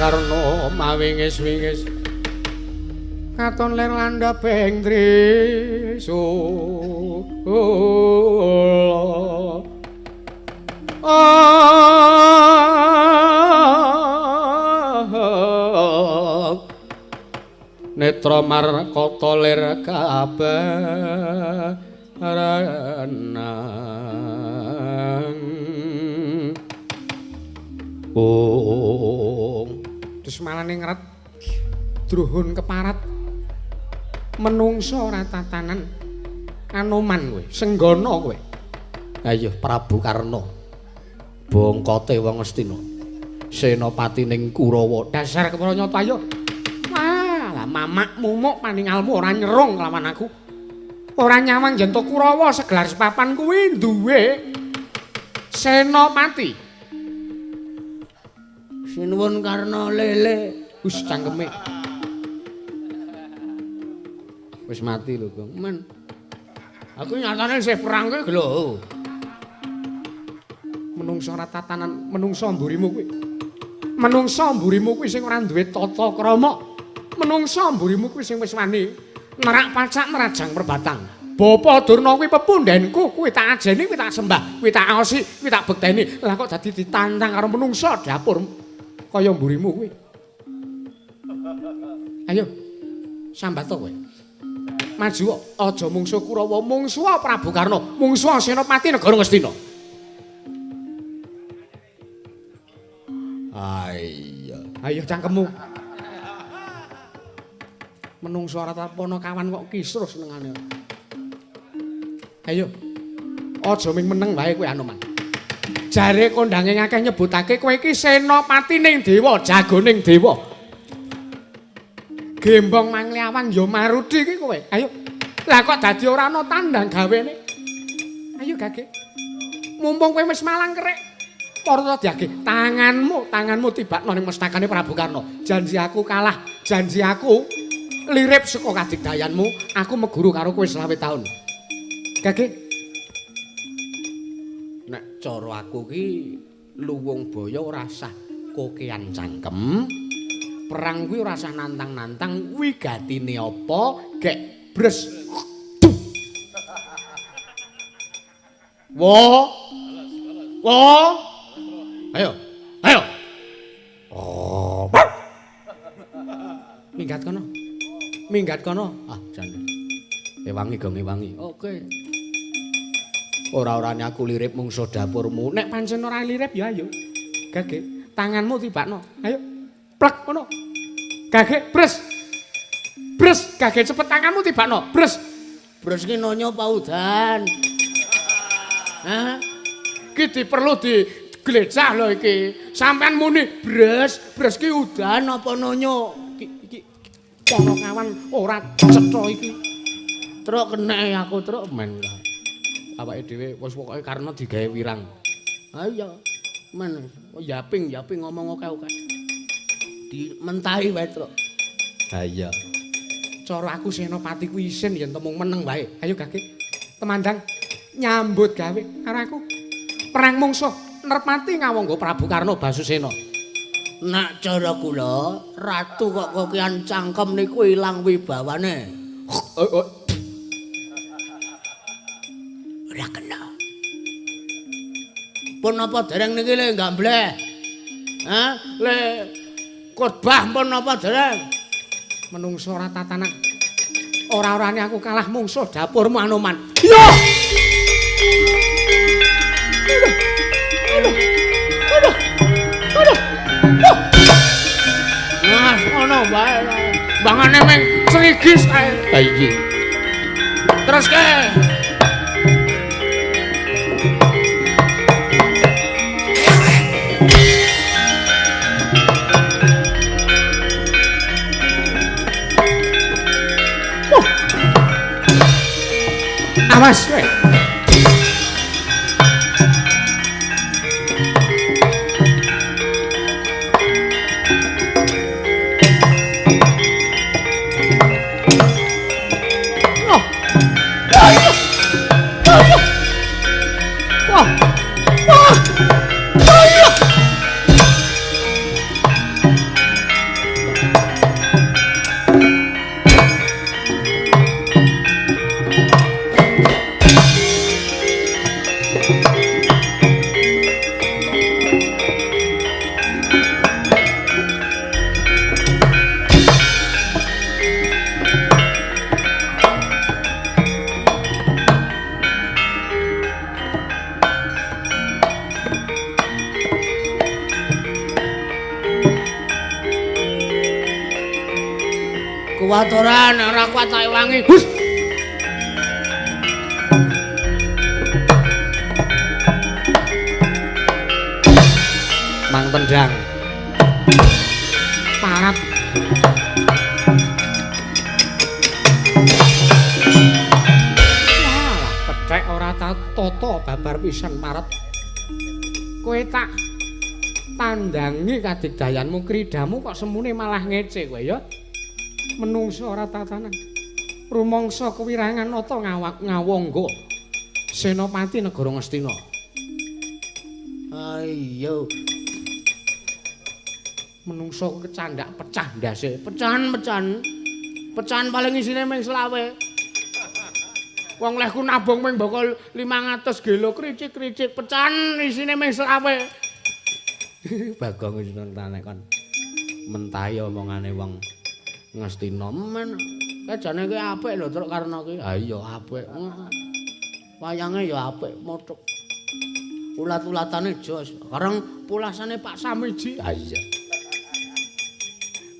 Karna mawingis-wingis katon lir landhaping trisula. Netra markata lir kabarenang. Oh, terus malane ngret druhun keparat menungso ora tatanan Anoman kowe, senggana kowe. Ayo Prabu Karna. Bongkote wong Ngastina. Senopati ning Kurawa. Dasar kepara nyata ayo. Wah, lah mamak mumuk paningalmu ora nyerung kelawan aku. Ora nyawang yen to Kurawa segelar sepapan kuwi duwe senopati. Sinuwun Karna lele. Wis cangkeme. Wis mati lho, Gong. Men. Aku nyatane isih perang kuwi lho. Menungso ora tatanan, menungso mburimu kuwi. Menungsa mburimu kuwi sing ora duwe tata krama. Menungsa mburimu kuwi sing wis wani nerak pacak nerajang perbatang. Bapa Durna kuwi pepundhenku, kuwi tak ajeni, kuwi tak sembah, kuwi tak aosi, kuwi tak bekteni. Lah kok dadi ditantang karo menungsa dapur kaya mburimu kuwi. Ayo sambat to kowe. Maju aja mungsuh Kurawa, mungsuh Prabu Karna, mungsuh Senopati negara Ngastina. Ayo. Ayo cangkemmu. Menungso ora tapana kawan kok kisruh senengane. Ayo. Aja ming meneng wae kowe Anoman. Jare kondange akeh nyebutake kowe iki senopati ning dewa, jagoning dewa. Gembong Mangliawang ya marudi iki kowe. Ayo. Lah kok dadi ora ana tandang gawene. Ayo Gage. Mumpung kowe wis malang kerek. Para diage tanganmu, tanganmu tibakno ning mestakane Prabu Karna. Janji aku kalah, janji aku lirip saka kadigdayanmu, aku meguru karo kowe 25 taun. Gage. Nek cara aku ki luwung baya ora sah kokean cangkem. Perang kuwi ora sah nantang-nantang, wigatine apa gek bres. Wo. Wo. Ayo. Ayo. Oh. Minggat kono. Minggat kono. Ah, jan. Ewangi gong ewangi. Oke. Ora-orane aku lirip mungsuh dapurmu. Nek pancen ora lirip ya ayo. Gage, tanganmu tibakno. Ayo. Plek kono. Gage, bres. Bres, gage cepet tanganmu tibakno. Bres. Bres ki nonyo pa udan. Hah? Ki diperlu di glecah lho iki. Sampean muni bres, bres ki udan apa nonyo? Iki para kawan ora cetha iki. Truk kenek aku truk men. Awake dhewe wis pokoke karena digawe wirang. Ha iya. Men yaping yaping ngomong akeh-akeh. Dimentahi wae truk. Ha iya. Cara aku senopati ku isin yen temung meneng wae. Ayo Gage. Temandang nyambut gawe karo aku. Perang mungsuh Nerpati ngawangga Prabu Karna Basusena. Nek cara kula, ratu kok kokian cangkem niku ilang wibawane. Ora kena. Pun apa dereng niki le gambleh? Hah? Le khotbah pun apa dereng? Menungso ora tatanan. Ora-orane aku kalah mungsuh dapurmu Anoman. Iya. Aduh. Aduh. Aduh. Aduh. Nah, ngono wae. Bangane meng crigis kae. Ha iki. Terus ke. Awas kowe. Wah. Wah. Wah. Kuat ora, nek ora kuat tak ewangi. Hus. Mang tendang. Parat. Walah, kethek ora tata babar pisan parat. Kowe tak tandangi kadigdayanmu kridamu kok semune malah ngece kowe ya. Menungso ora tatanan. Rumangsa kewirangan nata ngawangga Senopati negara Ngastina. Ayo. Menungso kecandak pecah ndase. Pecahan-pecahan. Pecahan paling isine mung selawe. Wong lehku nabung mung bakal 500 gelo kricik-kricik pecahan isine mung selawe. Bagong wis nentane kon mentahi omongane wong Ngastina men. Kajane kuwi apik lho Truk Karna kuwi. Ha iya apik. Wayange ya apik mothok. Ulat-ulatane jos. Kareng pulasane Pak Samiji. Ha iya.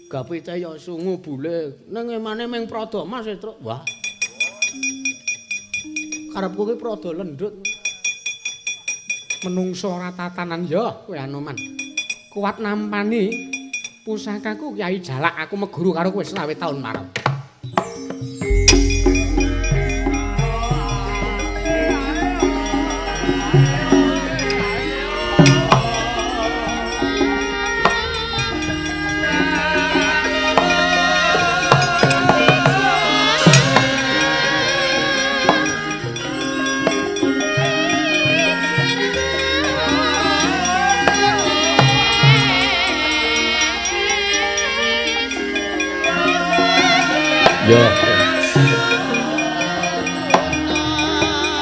Gapite ya sungu bule. Ning emane ming Prada Mas e Truk. Wah. Karepku ki Prada lendut. Menungso ora tatanan ya kowe Anoman. Kuat nampani pusakaku Kyai Jalak aku meguru karo kowe 25 taun marep. Yo.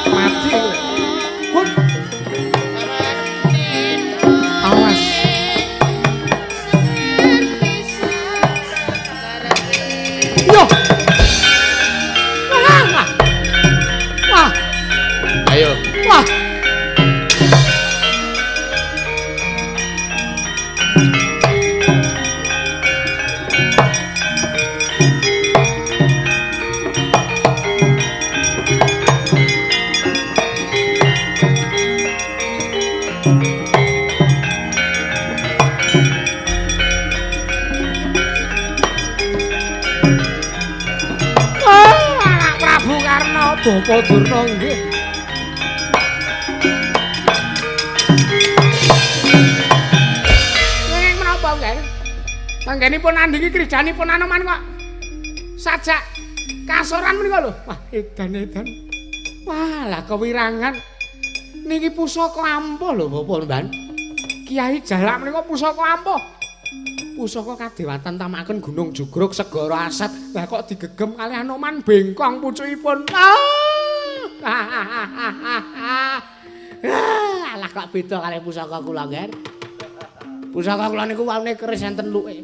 Mati kowe. Hut. Awas. Yo. Wah. Wah. Ayo. Wah. Bapak Durna nggih. Nggih menapa nggih? Panggenipun andhingi krijanipun Anoman kok sajak kasoran menika lho. Wah, edan-edan. Wah, lah kewirangan. Niki pusaka ampuh lho Bapak Mban. Kyai Jalak menika pusaka ampuh. Pusaka kadewatan tamaken Gunung Jugruk Segara Asat. Lah kok digegem kalih Anoman bengkong pucukipun. Alah kok beda kalih pusaka kula, Ngger. Pusaka kula niku waune keris enten luke.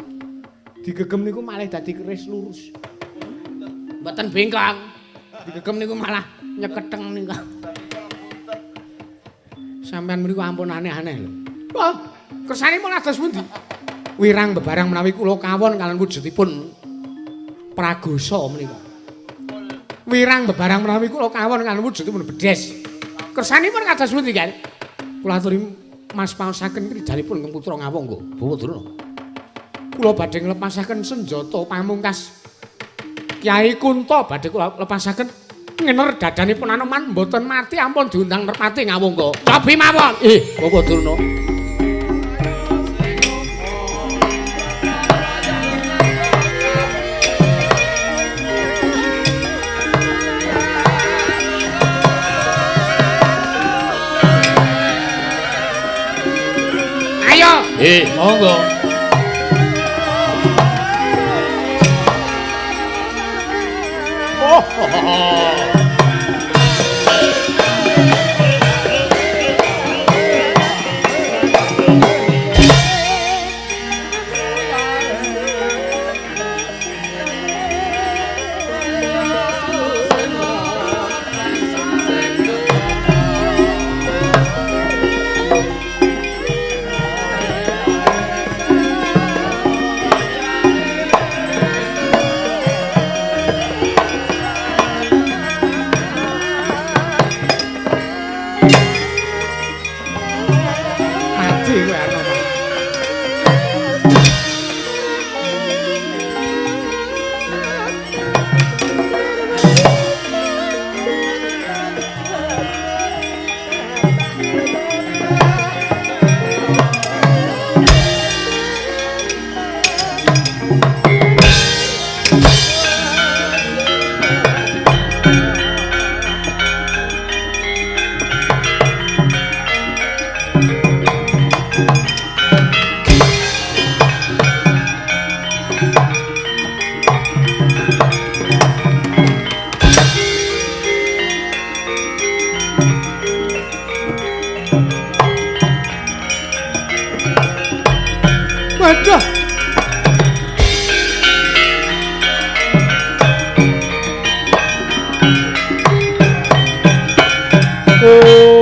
Digegem niku malih dadi keris lurus. Mboten bengkong. Digegem niku malah nyeketeng niku. Sampeyan mriku ampun aneh-aneh lho. Wah, kersanipun ados pundi? Wirang bebarang menawi kula kawon kalian wujudipun pragosa menika. Wirang bebarang menawi kula kawon kalian wujudipun bedes. Kersanipun kados pundi, Kan? Kula aturi Mas paosaken krijanipun ingkang putra Ngawangga, Bawa Durna. Kula badhe nglepasaken senjata pamungkas Kyai Kunta badhe kula lepasaken ngener dadanipun Anoman mboten mati ampun diundang merpati Ngawangga. Cobi mawon. Bawa Durna. Monggo. Oh, oh, oh. Waduh. Oh.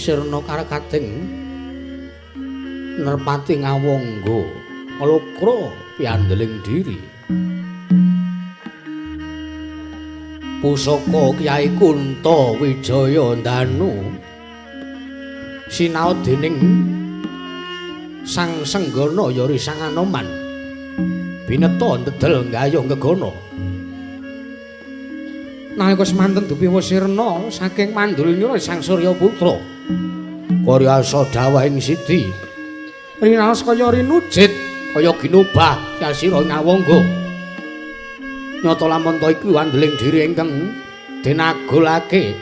Sirna karakating nerpati ngawangga nglokra piandeling diri. Pusaka Kyai Kunta Wijaya Ndanu sinaot dening Sang Senggana Yori Sang Anoman bineta ndedel nggayuh gegana. Nalika semanten dupiwa sirna saking mandulinira Sang Surya Putra karyasa dawahing sidi rinaos kaya rinujit kaya ginobah yasira ngawangga. Nyata lamun ta iku andeling diri ingkang denagolake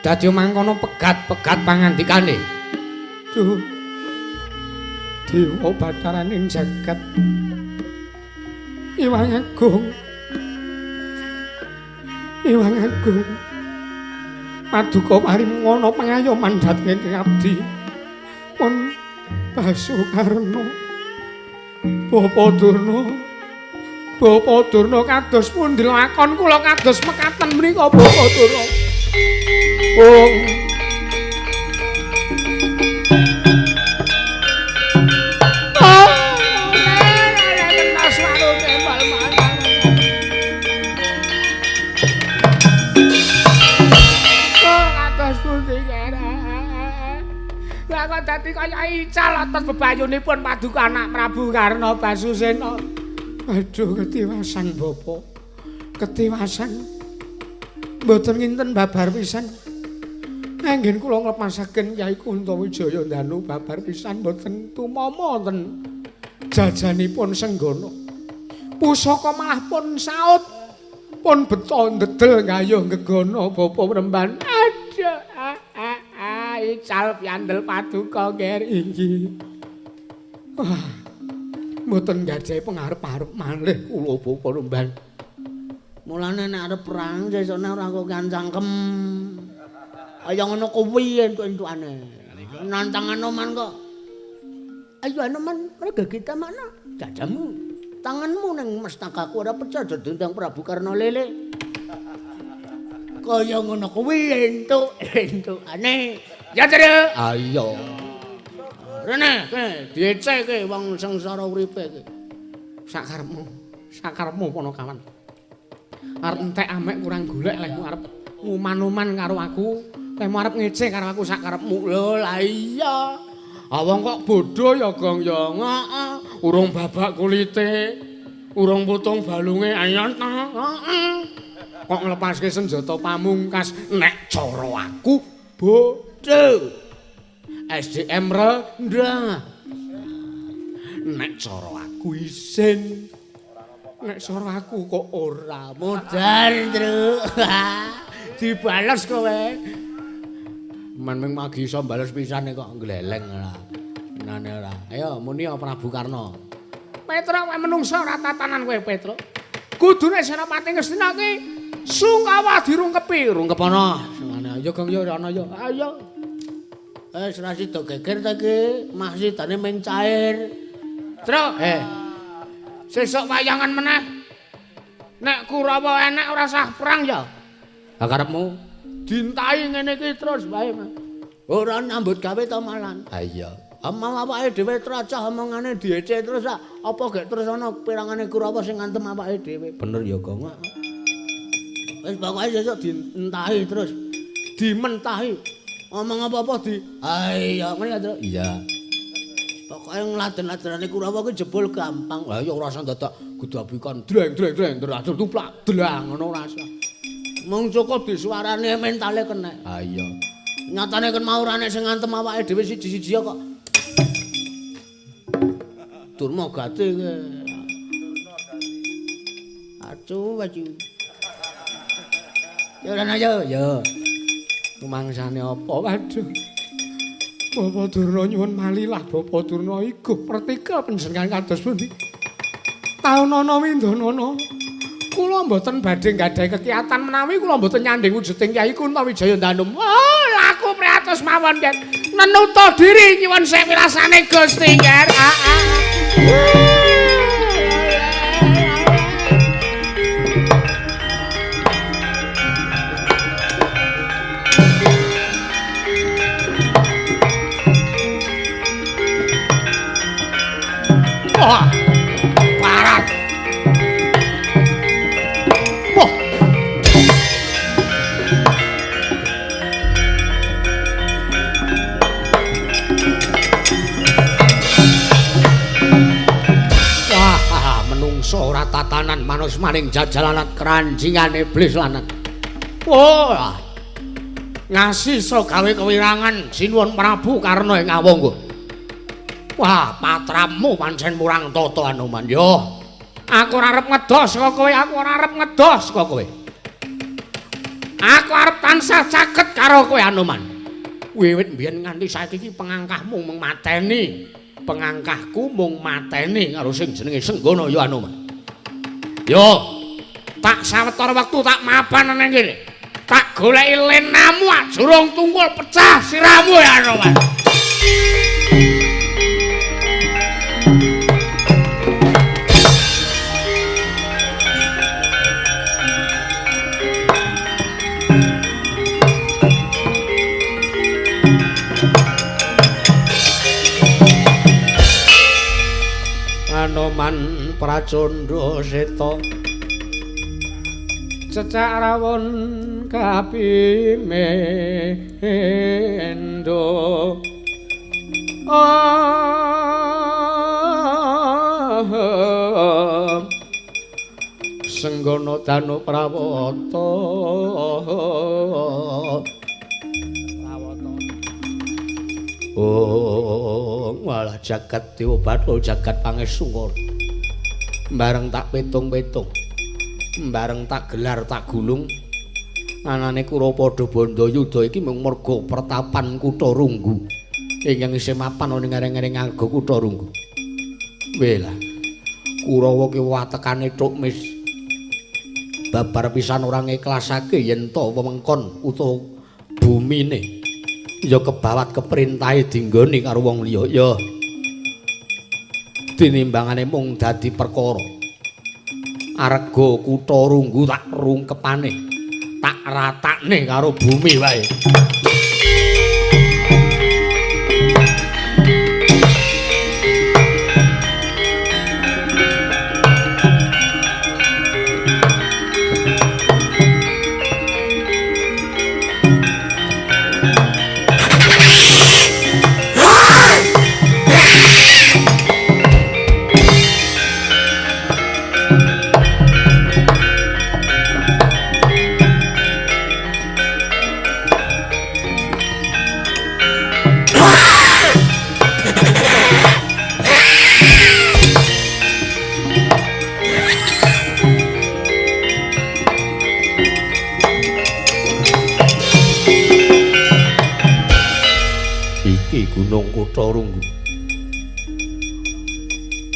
dadi mangkono pegat-pegat pangandikane. Duh, dewa batharaning jagat Iwang Agung, Iwang Agung, paduka paring ngono pangayoman dhateng ingkang abdi pun Basukarna. Bapa Durna, Bapa Durna kados pundi lakon kula kados mekaten menika Bapa Durna. Oh. Kok dadi kaya ical atas bebayunipun paduka anak Prabu Karna Basusena. Aduh, ketiwasan Bapak. Ketiwasan. Mboten nginten babar pisan. Anggen kula nglepasaken Kyai Kunta Wijaya Ndanu babar pisan mboten tumama ten jajanipun Senggana. Pusaka malah pun saut, pun beto ndedel gayuh gegana Bapak Premban. Aduh. Ical piandel paduka nger inggih. Wah, mboten gadhahi pengarep-arep malih kula Bapak Remban. Mulane nek arep perang sesone ora kok cangkem. Kaya ngono kuwi entuk-entukane. Nantang Anoman kok. Ayo Anoman, merga kita mana? Jajamu, tanganmu ning mestakaku ora pecah dendang Prabu Karna Lele. Kaya ngono kuwi entuk-entukane. Ya Truk. Ayo. Rene, dieceke wong sengsara uripe iki. Sakarepmu, sakarepmu Panakawan. Arep entek amek kurang golek lehmu arep nguman-uman karo aku, lehmu arep ngece karo aku sakarepmu. Lho, lah iya. Ah wong kok bodho ya, Gong ya. Heeh. Urung babak kulite, urung putung balunge ayo ta. Heeh. Kok nglepaske senjata pamungkas nek cara aku bodho. SDM rendah. Nek cara aku isin. Nek cara aku kok ora modar, Truk. Dibales kowe. Men ming magi iso bales pisane kok gleleng ora. Nane ora. Ayo muni Prabu Karna. Petruk kowe menungsa ora tatanan kowe, Petruk. Kudune Senopati Ngastina ki sungkawa dirungkepi, rungkep ana. Sengane ayo Gong ya ana ya. Ayo. Wis ora sida geger ta iki, maksidane ming cair. Truk, Sesuk wayangan meneh. Nek Kurawa enek ora sah perang ya. Lah karepmu dintai ngene iki terus wae. Ora nyambut gawe ta malan. Ha iya. Amal awake dhewe tracah omongane diece terus apa gek terus ana pirangane Kurawa sing ngantem awake dhewe. Bener ya, Gong. Wis pokoke sesuk dintahi terus. Dimentahi. Ngomong apa-apa di. Ah iya, ngene ya, iya. Pokoke ngladen-ladenane Kurawa kuwi jebul gampang. Lah ya ora usah dadak gedabikan dreng dreng dreng dreng tuplak dlang ngono ora usah. Mung cukup disuarane mentale kena. Ah iya. Nyatane ken mau ora nek sing ngantem awake dhewe siji-siji kok. Durma gati kowe. Acu acu. Ya ora yo yo. Rumangsane apa? Waduh. Bapak Durna nyuwun malilah Bapak Durna iguh pertika panjenengan kados pundi? Taunana windanana. Kula mboten badhe nggadahi kekiyatan menawi kula mboten nyandhing wujuding Kyai Kuntawijaya Danum. Oh, laku priatos mawon, Nger. Nenuta diri nyuwun sewilasane Gusti, Nger. Wah, parat. Wah. Wah, menungso ora tatanan manus maning jajalanat keranjingan iblis lanat. Wah. Ngasih iso gawe kewirangan Sinuwun Prabu Karna ing Awangga. Wah, patramu pancen murang tata Anoman. Yo, aku ora arep ngedoh saka kowe, aku ora arep ngedoh saka kowe. Aku arep tansah caket karo kowe Anoman. Wiwit mbiyen nganti saiki iki pengangkahmu mung mateni. Pengangkahku mung mateni karo sing jenenge Senggana ya Anoman. Yo, tak sawetara wektu tak mapan nang kene. Tak goleki lenamu ajurung tungkul pecah siramu ya Anoman. Anoman Pracandha Seta cecak rawon kapimendo Senggana Danu Prawata Oh, walah jagat dewa batho jagat pangesungkara. Bareng tak pitung-pitung. Bareng tak gelar tak gulung. Anane Kurawa padha bandha yuda iki mung merga pertapan kutha Runggu. Ingkang isih mapan ana ing ngereng-ngereng arga kutha Runggu. Welah. Kurawa ki watekane tuk mis. Babar pisan ora ngiklasake yen to wewengkon utawa bumine. Ya kebawat keperintahe dinggoni karo wong liya ya tinimbangane mung dadi perkara arga kutha Runggu tak rungkepane tak ratakne karo bumi wae. Gunung Kutha Runggu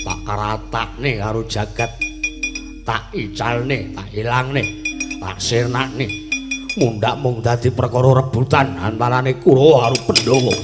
tak ratakne karo jagat, tak icalne, tak ilangne, tak sirnakne. Mundhak mung dadi perkara rebutan antarane Kurawa karo Pandhawa.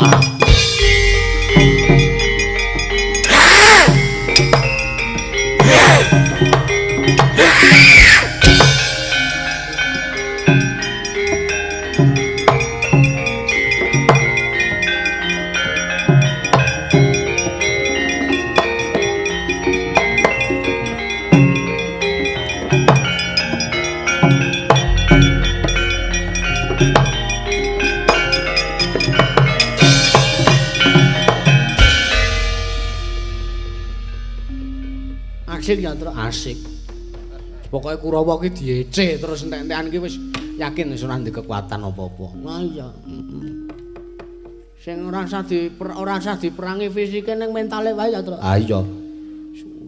Asik ya, Tru, asik. Pokoke Kurawa ki diece terus entek-entekan ki wis yakin wis ora ndek kekuatan apa-apa. Wah iya. Heeh. Sing ora usah diperangi fisike ning mentale wae ya, Tru. Ah iya.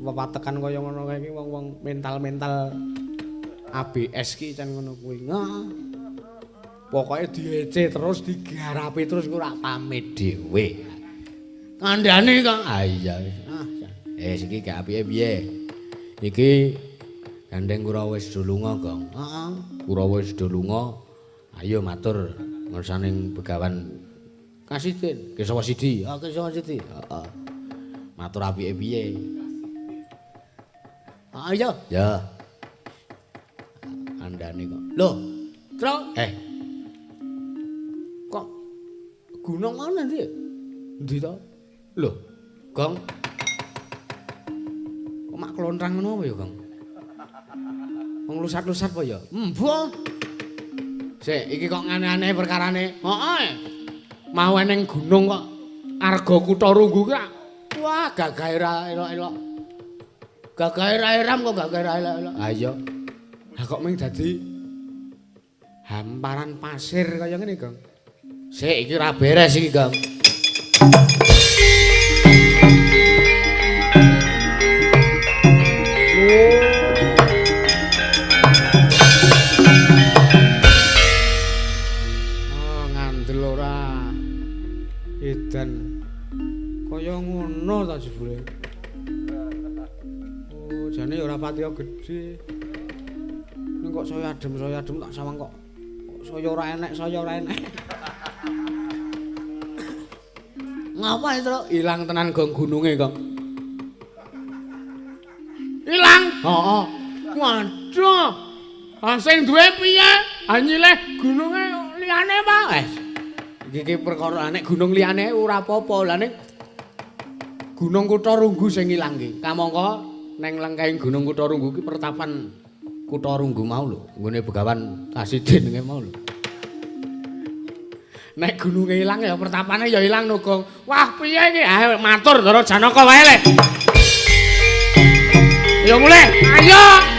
Wewatekan kaya ngono kae iki wong-wong mental-mental ABS ki jan ngono kuwi. Heeh. Pokoke diece terus digarapi terus ku ora pamit dhewe. Kandhane Kang. Ah iya. Ah, iki gak apike piye? Iki gandeng Kurawa wis do lunga, Gong. Heeh. Kurawa wis do lunga. Ayo matur ngersaning Begawan Kasidin, Kesawa Sidi. Ah, Kesawa Sidi. Heeh. Matur apike piye? Ah iya. Ya. Kandhane kok. Lho, Tru. Kok gunung mana ndi? Endi to? Lho, Gong. Kok mak klontrang ngono apa ya, Gong? Wong lusat-lusat apa ya? Embuh. Sik, iki kok aneh-aneh perkarane. Heeh. Mau eneng gunung kok arga kutha Runggu ki. Wah, gagahe ra elok-elok. Gagahe ra eram kok gagahe ra elok-elok. Ha iya. Lah kok mung dadi hamparan pasir kaya ngene, Gong. Sik, iki ora beres iki, Gong. Oh, ngandel ora. Edan. Kaya ngono ta jebule. Oh, jane ya ora patiya gedhe. Ning kok saya adem tak sawang kok. Saya ora enek, saya ora enek. Ngapa itu? Ilang tenan Gong gununge, Gong. Ilang. Heeh. Waduh. Ah sing duwe piye? Ah nyileh gununge liyane, Pak. Iki iki perkara nek gunung liyane ora apa-apa. Lah ning Gunung Kutha Runggu sing ilang ki. Kamangka neng lengkahing Gunung Kutha Runggu ki pertapan Kutha Runggu mau lho, nggone Begawan Kasidin nge mau lho. Nek gununge ilang ya pertapane ya ilang no, Gong. Wah, piye iki? Ah matur Ndara Janaka wae le. Ayo mulih. Ayo.